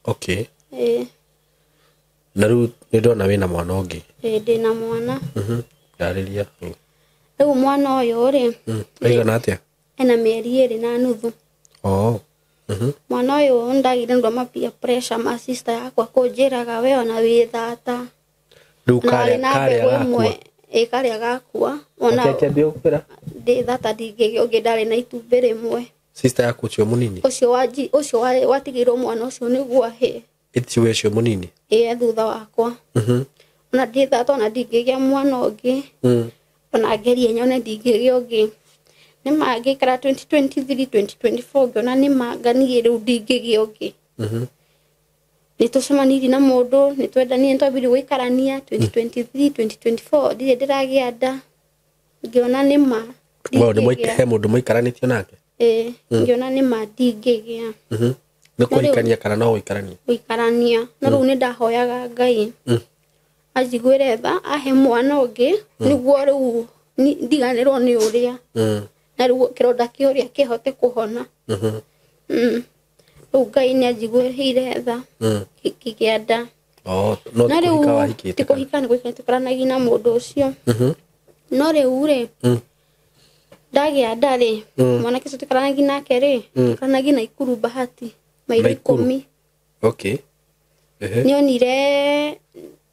Okay. Ĩĩ. Na rĩu nĩ ndona wĩna mwana ũngĩ. Ĩĩ, ndĩna mwana. Ndarĩria. Rĩu mwana ũyũ rĩ, Aigana atĩa? Ena mĩeri ĩrĩ na nuthu. Oh. Mwana ũyũ ndagire nĩ ũndũ wa peer pressure ma sister yakwa kũnjĩraga we ona wĩ thata. Rĩu Na warĩ na karĩa mbegũ gakua. ĩmwe, ĩ, karĩa gakua. Ona Akĩambia gũkwĩra? Ndĩ thata ndingĩgĩa ũngĩ, ndarĩ na itumbĩ rĩmwe. Sister yaku ũcio mũnini? Ũcio watigĩirwo mwana ũcio nĩguo ahĩe. Ĩti we ũcio mũnini? Ĩ, thutha wakwa. Ona ndĩ thata ona ndingĩgĩa mwana ũngĩ. Ona ngerie nyone ndingĩgĩa ũngĩ. Nĩ ma ngĩikara 2023, 2024 ngĩona nĩ ma niĩ rĩu ndingĩgĩa ũngĩ. Nĩ tũcemanirie na mũndũ, nĩ twendanire, nĩ twambirie gũikarania 2023, 2024 ndirĩ ndĩragĩa nda. Ngĩona nĩ ma Well, nĩ ndingĩgĩa. he mũndũ mũikaranĩtie nake? Ĩĩ, ngĩona nĩ ma ndingĩgĩa. Nĩ kũhikania kana no gũikarania? Gũikarania. No rĩu nĩ ndahoyaga Ngai anjiguĩre tha, ahe mwana ũngĩ nĩguo rĩu ndiganĩrwo nĩ ũrĩa na rĩu kĩronda kĩa ũrĩa kĩhote kũhona. Rĩu Ngai nĩ anjiguĩrĩire tha ngĩgĩa nda. Oh, no Na ti rĩu kũhika wahikĩte ti kana? kũhika, nĩ gũikara tũikaranagia na mũndũ ũcio. No rĩu rĩ, ndagĩa nda rĩ, mwanake ũcio tũikaranagia nake rĩ, tũikaranagia Naikuru Bahati mairo Naikuru? 10. Okay. Ehe. Nĩonire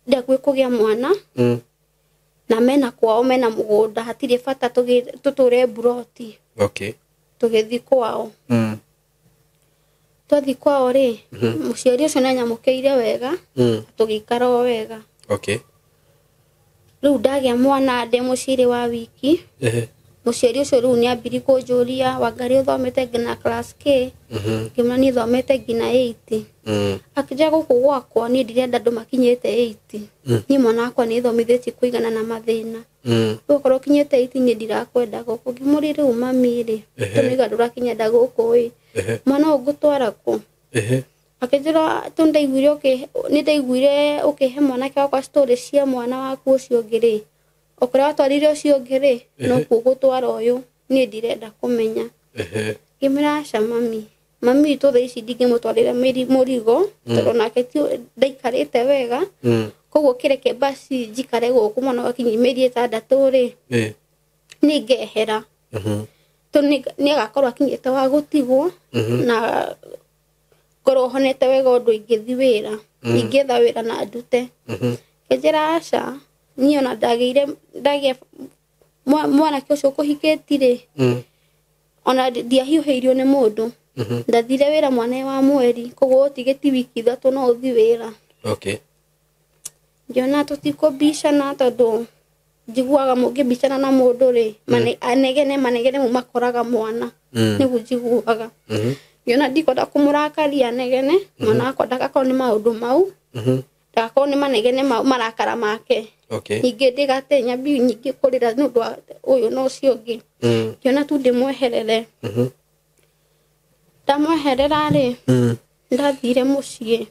ndakuĩ kũgĩa mwana na mena kwao, mena mũgũnda, hatirĩ bata tũtũre mburoti. Okay. Tũgĩthiĩ kwao. Twathiĩ kwao rĩ, mũciari ũcio nĩanyamũkĩire wega, tũgĩikara o wega. Okay. Rĩu ndagĩa mwana ndĩ mũciĩrĩ wa wiki. Ehe. Mũciari ũcio rĩu nĩambirie kũnjũria, Wangari ũthomete nginya class K? Ngĩmwĩra niĩ thomete nginya 8. Akĩnjĩra gũkũ gwakwa niĩ ndirenda andũ makinyĩte 8. Niĩ mwana wakwa nĩ thomithĩtie kũigana na mathĩna. Rĩu okorwo ũkinyĩte 8 niĩ ndirakwenda gũkũ. Ngĩmũria rĩu mami rĩ, tũnĩiga ndũrakinya nda gũkũ ĩ, mwana ũyũ ngũtwara kũ? Akĩnjĩra tondũ nĩndaiguire ũkĩhe mwanake wakwa story cia mwana waku ũcio ũngĩ rĩ, okorwo watwarire ũcio ũngĩ rĩ, nokuo ũgũtwara ũyũ, niĩ ndirenda kũmenya. Ngĩmwĩra aca mami, mami witũ thaa ici ndingĩmũtwarĩra mũrigo tondũ nake ti ndaikarĩte wega. Koguo kĩreke basi njikare gũkũ mwana wakinyia mĩeri 6 rĩ, nĩ ngehera. Tondũ nĩ agakorwo akinyĩte wa gũtigwo na ngorwo honete wega ũndũ ingĩthiĩ wĩra, ingĩetha wĩra na ndute. Ngĩnjĩra aca, niĩ ona ndagĩire ndagĩa mwanake ũcio ũkũhikĩti rĩ, ona ndiahiũhĩirio nĩ mũndũ. Ndathire wĩra mwana wa mweri, koguo ũtigĩti wiki 3 no ũthiĩ wĩra. Okay. Ngĩona tũtikũbicana tondũ njiguaga mũngĩbicana na mũndũ rĩ, anegene manegene mau makoraga mwana. Nĩguo njiguaga. Ngĩona ndikwenda kũmũrakaria anegene, mwana wakwa ndagakorwo nĩ maũndũ mau, ndagakorwo nĩ manegene mau marakara make. Okay. Ningĩ ndĩgate nyambi nyingĩ kũrĩra nĩ ũndũ wa ũyũ na ũcio ũngĩ. Ngĩona tu ndĩmweherere. Ndamweherera rĩ, ndathire mũciĩ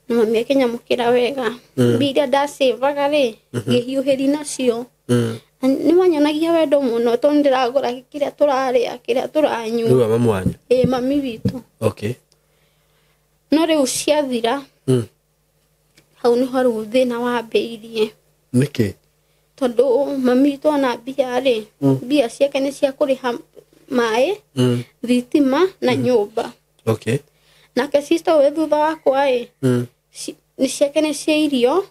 na mami akĩnyamũkĩra wega. Mbia iria ndacĩvaga rĩ, ngĩhiũhĩri nacio. Na nĩmanyonagia wendo mũno tondũ ndĩragũra kĩrĩa tũrarĩa, kĩrĩa tũranyua. Rĩu a mamu wanyu? Ĩĩ, mami witũ. Okay. No rĩu ciathira, hau nĩho rĩu thĩna wambĩrĩirie. Nĩkĩ? Tondũ mami witũ ona mbia rĩ, mbia ciake nĩ cia kũrĩha maĩ, thitima na nyũmba. Okay. Nake sister ũyũ thutha wakwa ĩ, nĩ ciake nĩ cia irio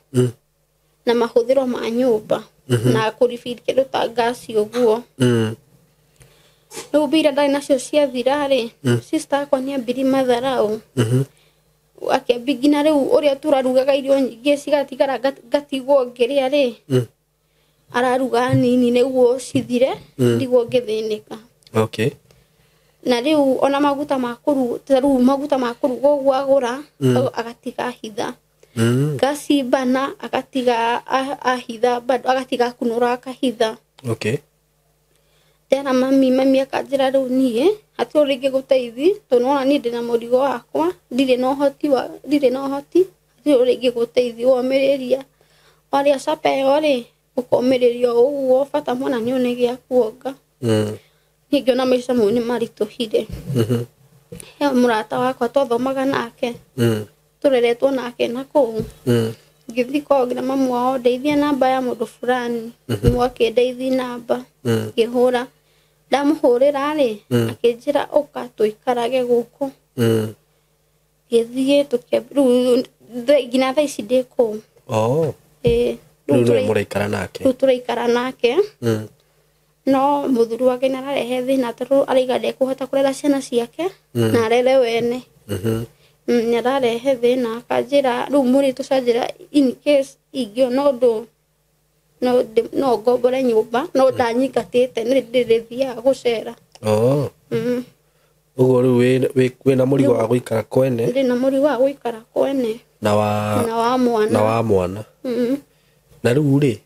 na mahũthĩro ma nyũmba na kũribiri kĩndũ ta ngasi ũguo. Rĩu mbia iria ndarĩ nacio ciathira rĩ, sister akwa nĩambirie matharau. Akĩambia nginya rĩu ũrĩa tũrarugaga irio nyingĩ cigatigara ngatigwo ngĩrĩa rĩ, araruga nini nĩguo cithire, ndigwo ngĩthĩnĩka. Okay. Na rĩu ona maguta ma kũruga, ta rĩu maguta ma kũruga ũguo agũra, agatiga ahitha. Ngasi bana agatiga ahitha, bado agatiga akunũra akahitha. Okay. Ndera mami, mami akanjĩra rĩu niĩ hatirĩ ũrĩa ingĩgũteithia tondũ nĩwona niĩ ndĩna mũrigo wakwa, ndirĩ na ũhoti wa, ndirĩ na ũhoti, hatirĩ ũrĩa ingĩgũteithia, womĩrĩria. Warĩa capa ĩyo rĩ, ũkomĩrĩria o ũguo, bata mwana nĩ one gĩa kuonga. Niĩ ngĩona maica mau nĩ maritũhire. He mũrata wakwa twathomaga nake, tũreretwo nake na kũu. Ngĩthiĩ kwao nginya mamu wao ndeithia namba ya mũndũ fulani. Mamu akĩndeithia namba. Ngĩhũra. Ndamũhũrĩra rĩ, akĩnjĩra ũka tũikarage gũkũ. Ngĩthiĩ rĩu nginya thaa ici ndĩ kũu. Oh. Ĩĩ. Rĩu nĩwe mũraikara nake? Rĩu tũraikara nake. No mũthuri wake nĩ ararehe thĩna tondũ arauga ndekũhota kũrera ciana ciake na arere wene. Nĩ ararehe thĩna akanjĩra rĩu mũirĩtu ũcio anjĩra in case ingĩona ũndũ no ngombore nyũmba, no ndanyingatĩte nĩ ndĩrĩthiaga gũcera. Oh. Ũguo rĩu wĩna mũrigo wa gũikara kwene? Ndĩna mũrigo wa gũikara kwene. Na wa Na wa mwana. Na wa mwana. Na rĩu rĩ,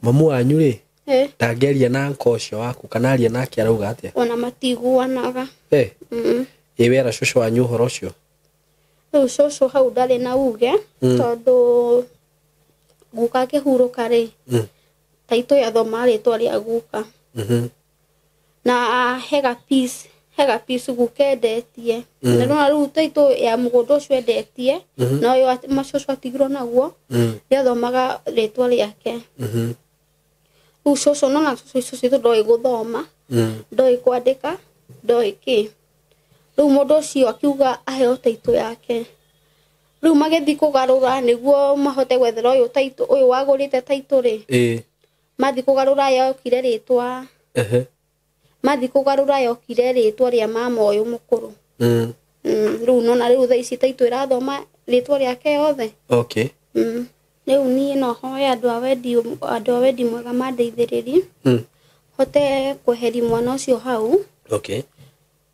mamu wanyu rĩ, ndangĩaria na uncle ũcio waku kana aria nake arauga atĩa? Ona matiguanaga. Ĩ wera cũcũ wanyu ũhoro ũcio? Rĩu cũcũ hau ndarĩ na uge, tondũ guka akĩhurũka rĩ, taitũ yathoma rĩtwa rĩa guka. Na hega piece, hega piece guka endetie. Na nĩwona rĩu taitũ ya mũgũnda ũcio endetie, na ũyũ macũcũ atigirwo naguo, rĩathomaga rĩtwa rĩake. Rĩu cũcũ, nona cũcũ witũ ndoĩ gũthoma, ndoĩ kwandĩka, ndoĩ kĩ. Rĩu mũndũ ũcio akiuga aheo taitũ yake. Rĩu magĩthiĩ kũgarũra nĩguo mahote gwethera ũyũ taitũ, ũyũ wagũrĩte taitũ rĩ. Mathiĩ kũgarũra yokire rĩtwa. Mathiĩ kũgarũra yokire rĩtwa rĩa mama ũyũ mũkũrũ. Rĩu nona rĩu thaa ici taitũ ĩrathoma rĩtwa rĩake yothe. Rĩu niĩ no hoe andũ a wendi mwega mandeithĩrĩrie. Hote kweheria mwana ũcio hau.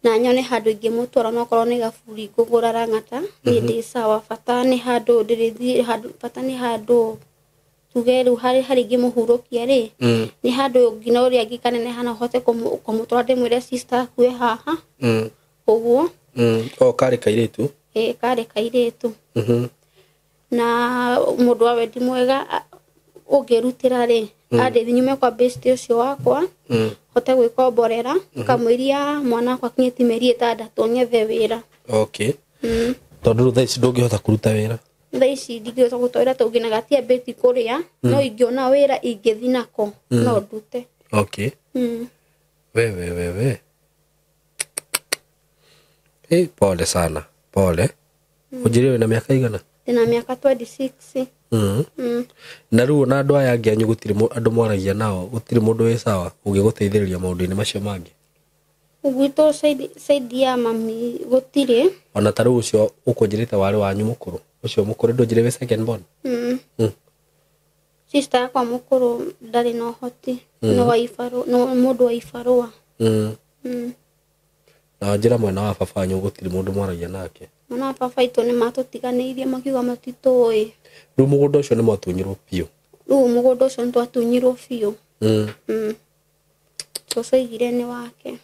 Na nyone handũ ingĩmũtwara onokorwo nĩ gaburi ngũgũra Lang'ata, niĩ ndĩ sawa, bata nĩ handũ ndĩrĩthiĩ handũ, bata nĩ handũ tuge rĩu harĩ ingĩmũhurũkia rĩ, nĩ handũ nginya ũrĩa angĩkaneneha no hote kũmũtwara ndĩmwĩre sister akue haha. Ũguo. O karĩ kairĩtu? Ĩĩ, karĩ kairĩtu. Na mũndũ wa wendi mwega ũngĩrutĩra rĩ, andeithie nyume kwa best ũcio wakwa, hote gwĩkomborera, kamũiria mwana wakwa akinyĩtie mĩeri 6 nyethe wĩra. Tondũ rĩu thaa ici ndũngĩhota kũruta wĩra? Thaa ici ndingĩhota kũruta wĩra tondũ nginya gatiambĩtie kũrĩa, no ingĩona wĩra ingĩthiĩ nako, no ndute. We, we, we, we. Pole sana, pole. Ũnjĩre wĩna mĩaka igana? Ndĩna mĩaka 26. Na rĩu ona andũ aya angĩ anyu gũtirĩ andũ mwaragia nao, gũtirĩ mũndũ wĩ sawa ũngĩgũteithĩrĩria maũndũ-inĩ macio mangĩ? Gwitũ side ya mami gũtirĩ. Ona ta rĩu ũcio ũkũnjĩrĩte warĩ wanyu mũkũrũ, ũcio mũkũrũ ndũnjĩre wĩ second born? Sister yakwa mũkũrũ ndarĩ na ũhoti, no wa ibarũa, no mũndũ wa ibarũa. Na njĩra mwena wa baba wanyu gũtirĩ mũndũ mwaragia nake? Mwena wa baba witũ nĩ matũtiganĩirie makiuga matitũĩ. Rĩu mũgũnda ũcio nĩ mwatunyirwo biũ? Rĩu mũgũnda ũcio nĩ twatunyirwo biũ. Cũcũ aigire nĩ wake.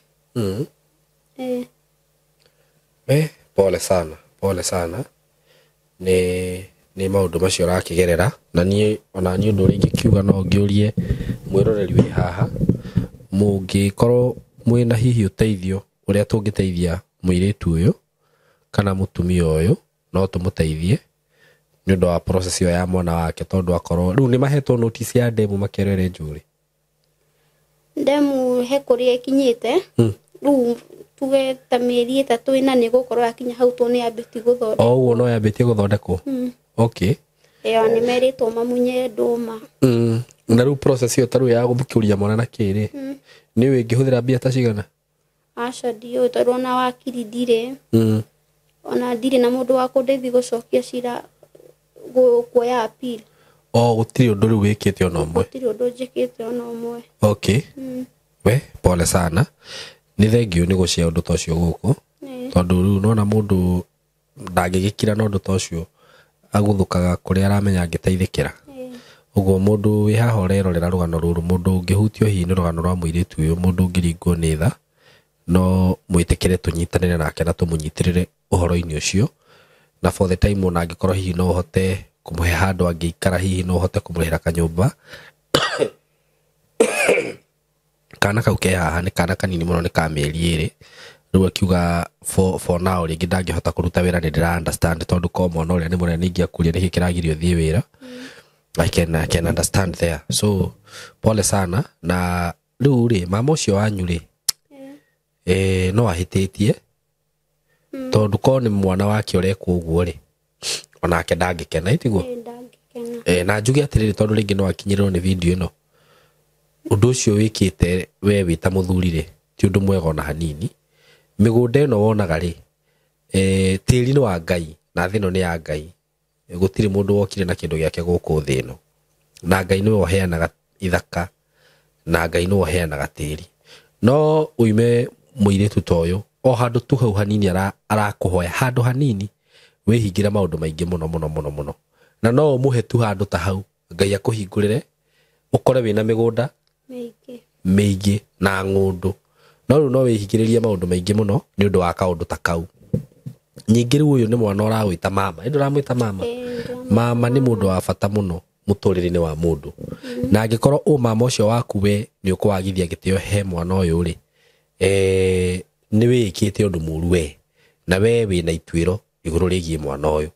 Pole sana, pole sana. Nĩ maũndũ macio ũrakĩgerera, na niĩ ona niĩ ũndũ ũrĩa ingĩkiuga no ngĩũrie mwĩroreri wĩ haha, mũngĩkorwo mwĩna hihi ũteithio ũrĩa tũngĩteithia mũirĩtu ũyũ kana mũtumia ũyũ, no tũmũteithie nĩ ũndũ wa process ĩyo ya mwana wake, tondũ akorwo rĩu nĩ mahetwo notice ya ndemu makerwo ĩrĩ njũrĩ. Ndemu he kũrĩa ĩkinyĩte, rĩu tuge ta mĩeri 3 4 nĩ gũkorwo yakinya hau tondũ nĩ yambĩtie gũthondekwo. O ũguo no yambĩtie gũthondekwo? Ĩyo nĩ merĩtwo mamunye ndũma. Na rĩu process ĩyo ta rĩu ya gũthikĩrĩria mwana na kĩrĩ, nĩ ũĩ ĩngĩhũthĩra mbia ta cigana? Aca ndiũĩ, tondũ ona wakiri ndirĩ. Ona ndirĩ na mũndũ wa kũndeithia gũcokia cira kuoya appeal. O gũtirĩ ũndũ rĩu wĩkĩte ona ũmwe? Gũtirĩ ũndũ njĩkĩte ona ũmwe. We, pole sana. Nĩ thengiũ nĩ gũcia ũndũ ta ũcio gũkũ. Tondũ rĩu nona mũndũ ndangĩgĩkira na ũndũ ta ũcio, aguthũkaga kũrĩa aramenya angĩteithĩkĩra. Ũguo mũndũ wĩ haha ũrerorera rũgano rũrũ, mũndũ ũngĩhutio hihi nĩ rũgano rwa mũirĩtu ũyũ, mũndũ ũngĩringwo nĩ tha, no mwĩtĩkĩre tũnyitanĩre nake na tũmũnyitĩrĩre ũhoro-inĩ ũcio. Na for the time ona angĩkorwo hihi no ũhote kũmũhe handũ angĩikara, hihi no ũhote kũmũrĩhĩra kanyũmba. Kana kau ke haha nĩ kana kanini mũno, nĩ ka mĩeri 2. Rĩu akiuga for now rĩngĩ ndangĩhota kũruta wĩra, nĩ ndĩra understand tondũ ko mwana ũrĩa nĩ mũnene ningĩakũria nĩkĩ kĩragirio thiĩ wĩra. I can understand there. So pole sana. Na rĩu rĩ, mama ũcio wanyu rĩ, no ahĩtĩtie, tondũ ko nĩ mwana wake ũrekwo ũguo rĩ, onake ndangĩkena, itiguo? Ndangĩkena. Na njuge atĩrĩrĩ, tondũ rĩngĩ no akinyĩrĩrwo nĩ video ĩno, ũndũ ũcio wĩkĩte we wĩ ta mũthuri rĩ, ti ũndũ mwega ona hanini. Mĩgũnda ĩno wonaga rĩ, tĩri nĩ wa Ngai na thĩ ĩno nĩ ya Ngai. Gũtirĩ mũndũ wokire na kĩndũ gĩake gũkũ thĩ ĩno, na Ngai nĩwe ũheanaga ithaka, na Ngai nĩwe ũheanaga tĩri. No uime mũirĩtu ta ũyũ o handũ tu hau hanini arakũhoya handũ hanini, wĩhingĩre maũndũ maingĩ mũno mũno mũno mũno. Na no ũmũhe tu handũ ta hau, Ngai akũhingũrĩre, ũkore wĩna mĩgũnda mĩingĩ na ng'ũndũ. No rĩu no wĩhingĩrĩrie maũndũ maingĩ mũno nĩ ũndũ wa kaũndũ ta kau. Ningĩ rĩu ũyũ nĩ mwana ũragwĩta mama, ĩ ndũramwĩta mama? Mama nĩ mũndũ wa bata mũno mũtũrĩre-inĩ wa mũndũ. Na angĩkorwo ũ mama ũcio waku we nĩ ũkũwagithia gĩtĩo he mwana ũyũ rĩ, nĩ wĩĩkĩte ũndũ mũru we, na we wĩna ituĩro igũrũ rĩgiĩ mwana ũyũ,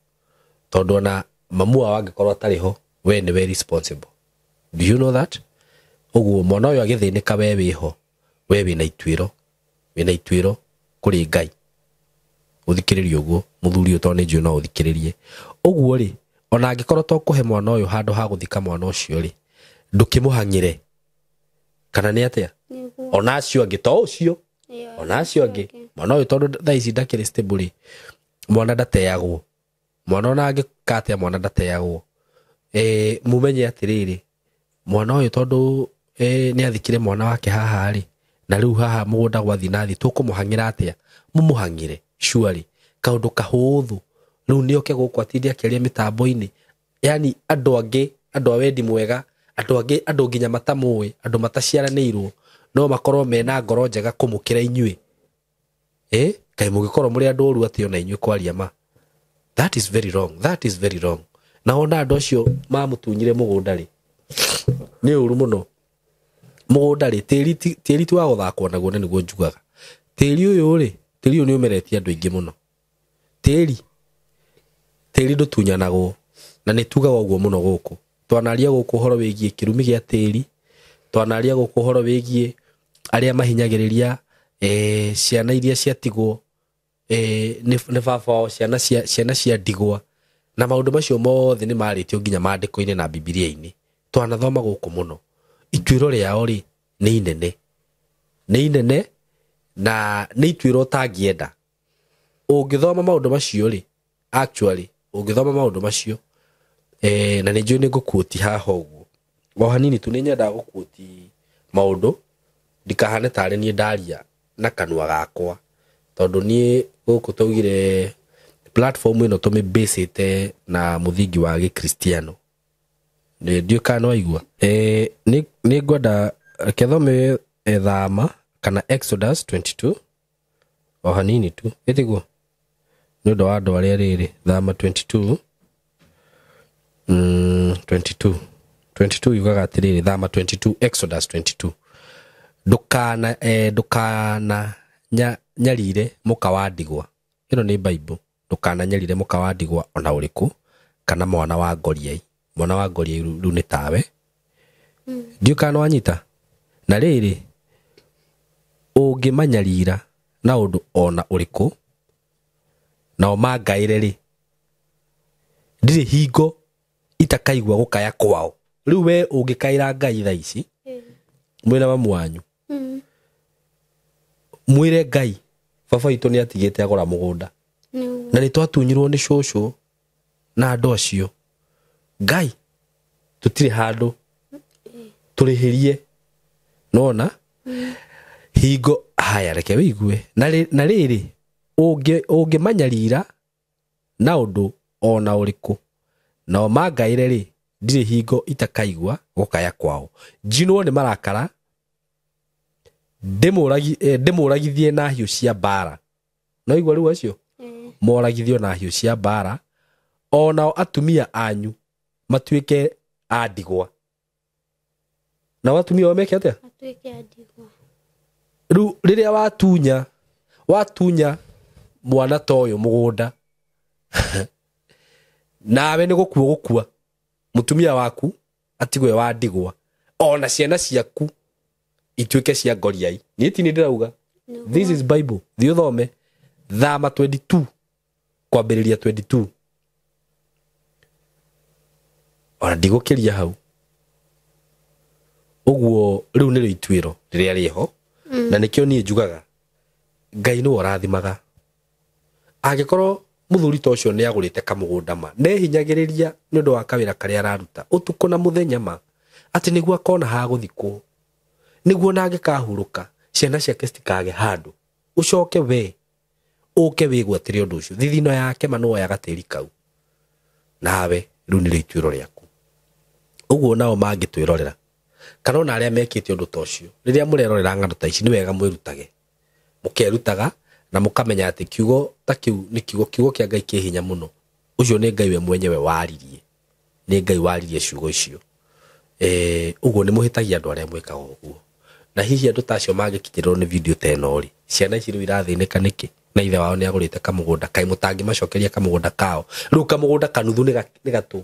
tondũ ona mamu wao angĩkorwo atarĩ ho, we nĩwe responsible. Do you know that? Ũguo mwana ũyũ agĩthĩnĩka we wĩho, we wĩna ituĩro, wĩna ituĩro kũrĩ Ngai. Ũthikĩrĩrie ũguo mũthuri ũyũ, tondũ nĩ njũĩ no ũthikĩrĩrie ũguo rĩ, ona angĩkorwo to kũhe mwana ũyũ handũ ha gũthika mwana ũcio rĩ, ndũkĩmũhang'ĩre kana nĩ atĩa? Ona acio angĩ to ũcio, ona acio angĩ, mwana ũyũ tondũ thaa ici ndakĩrĩ stable rĩ, mwana ndateagwo. Mwana ona angĩka atĩa, mwana ndateagwo. Mumenye atĩrĩrĩ, mwana ũyũ tondũ nĩ athikire mwana wake haha rĩ, na rĩu haha mũgũnda gwathiĩ na thĩ, tũkũmũhang'ĩra atĩa? Mũmũhang'ĩre surely, kaũndũ kahũthũ. Rĩu nĩ oke gũkũ atinde akĩaria mĩtambo-inĩ, yani andũ angĩ, andũ a wendi mwega, andũ angĩ, andũ nginya matamũĩ, andũ mataciaranĩirwo, no makorwo mena ngoro njega kũmũkĩra inyuĩ. Kaĩ mũngĩkorwo mũrĩ andũ oru atĩ ona inyuĩ kwaria ma? That is very wrong, that is very wrong. Na ona andũ acio mamũtunyire mũgũnda rĩ, nĩ ũru mũno. Mũgũnda rĩ, tĩri ti wa gũthakwo naguo, na nĩguo njugaga. Tĩri ũyũ rĩ, tĩri ũyũ nĩ ũmeretie andũ aingĩ mũno. Tĩri ndũtunyanagwo, na nĩ tugaga ũguo mũno gũkũ. Twanaria gũkũ ũhoro wĩgiĩ kĩrumi gĩa tĩri, twanaria gũkũ ũhoro wĩgiĩ arĩa mahinyagĩrĩria ciana iria ciatigwo nĩ baba wao, ciana cia ndigwa, na maũndũ macio mothe nĩ marĩtio nginya maandĩko-inĩ na Bibilia-inĩ. Twanathoma gũkũ mũno. Ituĩro rĩao rĩ nĩ inene, nĩ inene, na nĩ ituĩro ũtangĩenda. Ũngĩthoma maũndũ macio rĩ, actually ũngĩthoma maũndũ macio, na nĩ njũĩ nĩ ngũkuoti haha ũguo o hanini tu, nĩ nyendaga gũkuoti maũndũ ndikahane tarĩ niĩ ndaria na kanua gakwa, tondũ niĩ gũkũ twaugire platform ĩno tũmĩbĩcĩte na mũthingi wa gĩkristiano. Ndiũĩ kana nĩwaigua. Nĩ ngwenda reke thome Thama kana Exodus 22 o hanini tu, ĩtiguo nĩ ũndũ wa andũ arĩa rĩrĩ. Thama 22, 22 22 yugaga atĩrĩrĩ, Thama 22, Exodus 22, ndũkana nyarire mũka wa ndigwa. Ĩno nĩ Bible. Ndũkana nyarire mũka wa ndigwa ona ũrĩkũ, kana mwana wa ngoriai. Mwana wa ngoriai rĩu nĩ tawe. Ndiũĩ kana nĩwanyita. Na rĩrĩ, ũngĩmanyarira na ũndũ ona ũrĩkũ, nao mangaĩre rĩ, ndirĩ hingo itakaigua gũkaya kwao. Rĩu we ũngĩkaĩra Ngai thaa ici, mwĩna mamu wanyu, mwĩre Ngai baba witũ nĩ atigĩte agũra mũgũnda, na nĩ twatunyirwo nĩ cũcũ na andũ acio. Ngai tũtirĩ handũ tũrĩhĩrie, nona hingo haya, reke wĩigue. Na rĩrĩ, ũngĩmanyarira na ũndũ ona ũrĩkũ, nao mangaĩre rĩ, ndirĩ hingo itakaigua gũkaya kwao. Njinwo nĩ marakara, ndĩmũragithie na hiũ cia mbara. No igua rĩu acio moragithio na hiũ cia mbara, onao atumia anyu matuĩke a ndigwa. Nao atumia ao meke atĩa? Matuĩke a ndigwa. Rĩu rĩrĩa watunya mwana ta ũyũ mũgũnda, nawe nĩ gũkua gũkua, mũtumia waku atigwe wa ndigwa, ona ciana ciaku ituĩke cia ngoriai. Niĩ ti nĩ ndĩrauga, this is Bible. Thiĩ ũthome Thama 22 kwambĩrĩria 22, ona ndigũkĩria hau. Ũguo rĩu nĩrĩo ituĩro rĩrĩa rĩho, na nĩkĩo niĩ njugaga Ngai nĩwe ũrathimaga. Angĩkorwo mũthuri ta ũcio nĩ agũrĩte kamũgũnda ma, nĩehinyagĩrĩria nĩ ũndũ wa kawĩra karĩa araruta ũtukũ na mũthenya ma, atĩ nĩguo akona ha gũthikwo, nĩguo ona angĩkahurũka ciana ciake citikage handũ, ũcoke we ũke wĩgwatĩre ũndũ ũcio, thithino yake ma nĩwoyaga tĩri kau, nawe rĩu nĩrĩo ituĩro rĩaku. Ũguo nao mangĩtwĩrorera, kana ona arĩa mekĩte ũndũ ta ũcio, rĩrĩa mũrerorera ng'ano ta ici nĩ wega mwĩrutage. Mũkerutaga na mũkamenya atĩ kiugo ta kĩu nĩ kiugo kĩa Ngai kĩ hinya mũno. Ũcio nĩ Ngai we mwenyewe waririe. Nĩ Ngai waririe ciugo icio. Ũguo nĩ mũhĩtagia andũ arĩa mwĩkaga ũguo. Na hihi andũ ta acio mangĩkinyĩrĩrwo nĩ video ta ĩno rĩ, ciana ici rĩu irathĩnĩka nĩkĩ? Na ithe wao nĩ agũrĩte kamũgũnda, kaĩ mũtangĩmacokeria kamũgũnda kao? Rĩu kamũgũnda kanuthu nĩ gatũ.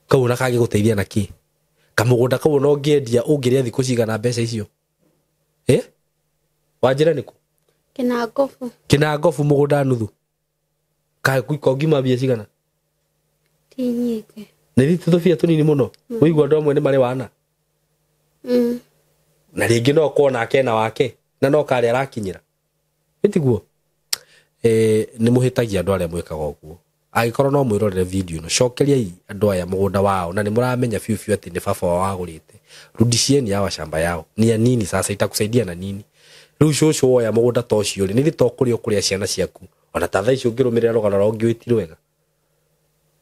Kau ona kangĩgũteithia na kĩ? Kamũgũnda kau ona ũngĩendia ũngĩrĩa thikũ cigana mbeca icio? Wanjĩra nĩkũ? Kĩnangobu. Kĩnangobu mũgũnda nuthu. Kongima mbia cigana? Ti nyingĩ. Nĩ tũbia tũnini mũno. Ũigua andũ amwe nĩ marĩ wana. Na rĩngĩ no ũkorwo nake na wake na no karĩa arakinyĩra. Ĩtiguo? Nĩ mũhĩtagia andũ arĩa mwĩkaga ũguo. Angĩkorwo no mwĩrorere video ĩno, cokeriai andũ aya mũgũnda wao na nĩ mũramenya biũ biũ atĩ nĩ baba wao wagũrĩte. Rudishieni hawa shamba yao. Ni ya nini sasa, itakusaidia na nini? Rĩu cũcũ woya mũgũnda ta ũcio rĩ, nĩ to kũrĩa ũkũrĩa ciana ciaku. Ona ta thaa ici ũngĩrũmĩrĩra rũgano rwa ũngĩũĩ ti rwega.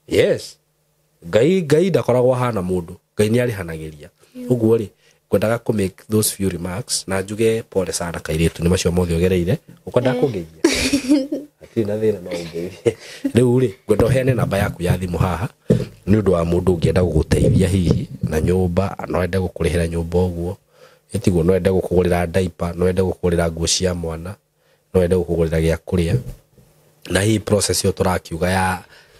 Yes. Ngai ndakoragwo ahana mũndũ. Ngai nĩ arĩhanagĩria. Ũguo rĩ, ngwendaga kũ make those few remarks na njuge pole sana kairĩtu nĩ macio mothe ũgereire. Ũkwendaga kũngeithia? Hatirĩ na thĩna no ũngeithie. Rĩu rĩ, ngwenda ũheane namba yaku ya thimũ haha nĩ ũndũ wa mũndũ ũngĩenda gũgũteithia hihi na nyũmba, no ende gũkũrĩhĩra nyũmba ũguo. Ĩtiguo, no ende gũkũgũrĩra diaper, no ende gũkũgũrĩra nguo cia mwana, no ende gũkũgũrĩra gĩa kũrĩa. Na hihi process ĩyo tũrakiuga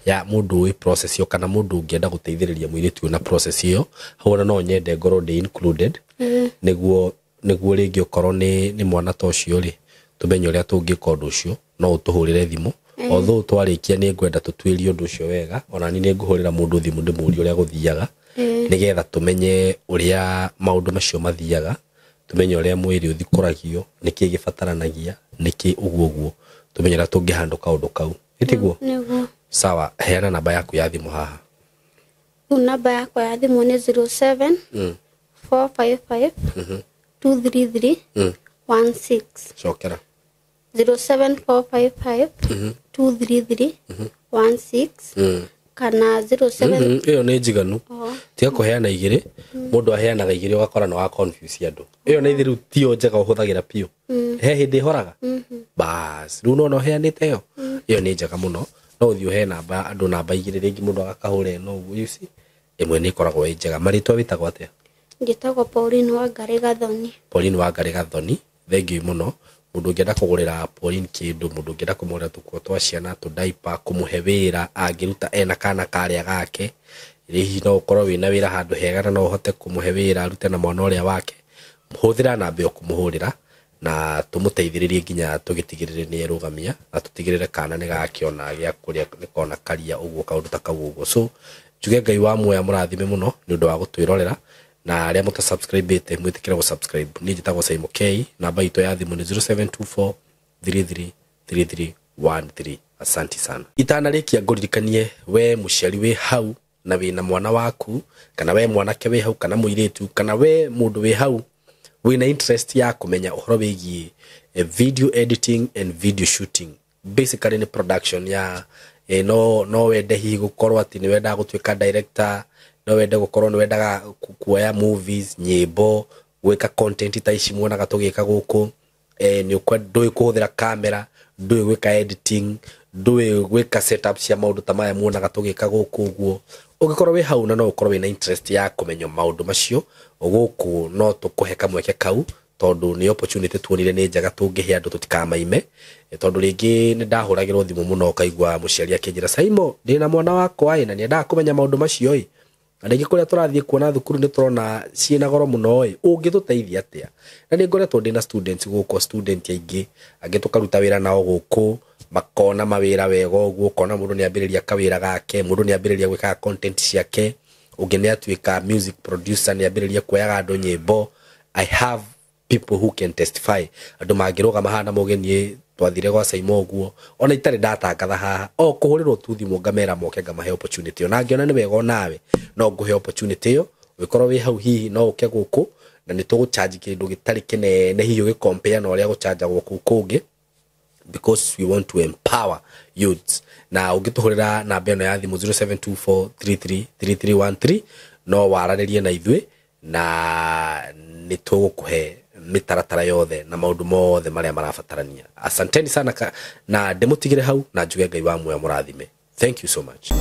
ya mũndũ ũĩ process ĩyo kana mũndũ ũngĩenda gũteithĩrĩria mũirĩtu ũyũ na process ĩyo, hau ona no nyende ngorwo ndĩ included. Nĩguo rĩngĩ ũkorwo nĩ mwana ta ũcio rĩ, tũmenye ũrĩa tũngĩka ũndũ ũcio, no ũtũhũrĩre thimũ. Although twarĩkia nĩ ngwenda tũtuĩrie ũndũ ũcio wega, ona niĩ nĩ ngũhũrĩra mũndũ thimũ ndĩmũrie ũrĩa gũthiaga, nĩgetha tũmenye ũrĩa maũndũ macio mathiaga, tũmenye ũrĩa mwĩrĩ ũthikũragio, nĩkĩ gĩbataranagia, nĩkĩ ũguo ũguo, tũmenye ũrĩa tũngĩhandũ kaũndũ kau. Ĩtiguo? Nĩguo. Sawa, heana namba yaku ya thimũ haha. Rĩu namba yakwa ya thimũ nĩ 07 455 233 16. Cokera. 07455 233 16 kana 07. Ĩyo nĩ njiganu. Tiga kũheana igĩrĩ, mũndũ aheanaga igĩrĩ ũgakora nĩ wa confuse andũ. Ĩyo nĩ itherũ tiyo njega ũhũthagĩra biũ. He hĩndĩ ĩhoraga. Bas, rĩu no ũheanĩte ĩyo. Ĩyo nĩ njega mũno. No ũthiĩ ũhe namba andũ namba igĩrĩ rĩngĩ mũndũ agakahũra ĩno ũguo, you see. Ĩmwe nĩ ĩkoragwo ĩ njega. Marĩtwa wĩtagwo atĩa? Njĩtagwo Pauline Wangari Gathoni. Pauline Wangari Gathoni, thengiũ mũno. Mũndũ ũngĩenda kũgũrĩra Pauline kĩndũ, mũndũ ũngĩenda kũmũgũrĩra tũkuo twa ciana, tũ diaper, kũmũhe wĩra, angĩruta ena kana karĩa gake, hihi no ũkorwo wĩna wĩra handũ hega na no ũhote kũmũhe wĩra arute na mwana ũrĩa wake. Hũthĩra namba ĩyo kũmũhũrĩra na tũmũteithĩrĩrie nginya tũgĩtigĩrĩre nĩ erũgamia na tũtigĩrĩre kana nĩ gakĩona gĩa kũrĩa, nĩ kona karia ũguo kaũndũ ta kau ũguo. So njuge Ngai wa muoya mũrathime mũno nĩ ũndũ wa gũtwĩrorera, na arĩa mũtasubscribĩte mwĩtĩkĩre gũsubscribe. Niĩ njĩtagwo Saimo K, namba itũ ya thimũ nĩ 0724 33 33 13. Asanti sana. Itanarĩkia ngũririkanie we mũciari wĩ hau na wĩna mwana waku, kana we mwanake wĩ hau, kana mũirĩtu, kana we mũndũ wĩ hau wĩna interest ya kũmenya ũhoro wĩgiĩ video editing and video shooting. Basically nĩ production ya no wende hihi gũkorwo atĩ nĩ wendaga gũtuĩka director, no wende gũkorwo nĩ wendaga kuoya movies, nyĩmbo, gwĩka content ta ici muonaga tũgĩka gũkũ. Nĩ ndũĩ kũhũthĩra camera, ndũĩ gwĩka editing, ndũĩ gwĩka setup cia maũndũ ta maya muonaga tũgĩka gũkũ ũguo. Ũngĩkorwo wĩ hau na no ũkorwo wĩna interest ya kũmenya maũndũ macio gũkũ, no tũkũhe kamweke kau tondũ nĩ opportunity tuonire nĩ njega tũngĩhe andũ tũtikamaime. Tondũ rĩngĩ nĩ ndahũragĩrwo thimũ mũno ũkaigua mũciari akĩnjĩra, Saimo, ndĩna mwana wakwa ĩ na nĩendaga kũmenya maũndũ macio ĩ, na rĩngĩ kũrĩa tũrathiĩ kuona thukuru nĩ tũrona ciĩna goro mũno ĩ, ũngĩtũteithia atĩa? Na nĩ ngoretwo ndĩna students gũkũ, student aingĩ angĩ tũkaruta wĩra nao gũkũ, makona mawĩra wega ũguo, ũkona mũndũ nĩ ambĩrĩria kawĩra gake, mũndũ nĩ ambĩrĩria gwĩkaga content ciake, ũngĩ nĩ atuĩka music producer, nĩ ambĩrĩria kuoyaga andũ nyĩmbo. I have people who can testify, andũ mangĩrũgama haha na mũgeni twathire gwa Saimo ũguo, ona itarĩ ndatangatha haha, o kũhũrĩrwo tu thimũ ngamera moke ngamahe opportunity ĩyo, na ngĩona nĩ wega onawe no ngũhe opportunity ĩyo, ũngĩkorwo wĩ hau hihi no ũke gũkũ na nĩ tũgũcharge kĩndũ gĩtarĩ kĩnene hihi ũgĩcompare na ũrĩa gũchanjagwo kũu kũngĩ, because we want to empower youths. Na ũngĩtũhũrĩra namba ĩno ya thimũ 0724333313 no waranĩrie na ithuĩ na nĩ tũgũkũhe mĩtaratara yothe na maũndũ mothe marĩa marabatarania. Asanteni sana na ndĩmũtigĩre hau na njuge Ngai wa muoyo mũrathime. Thank you so much.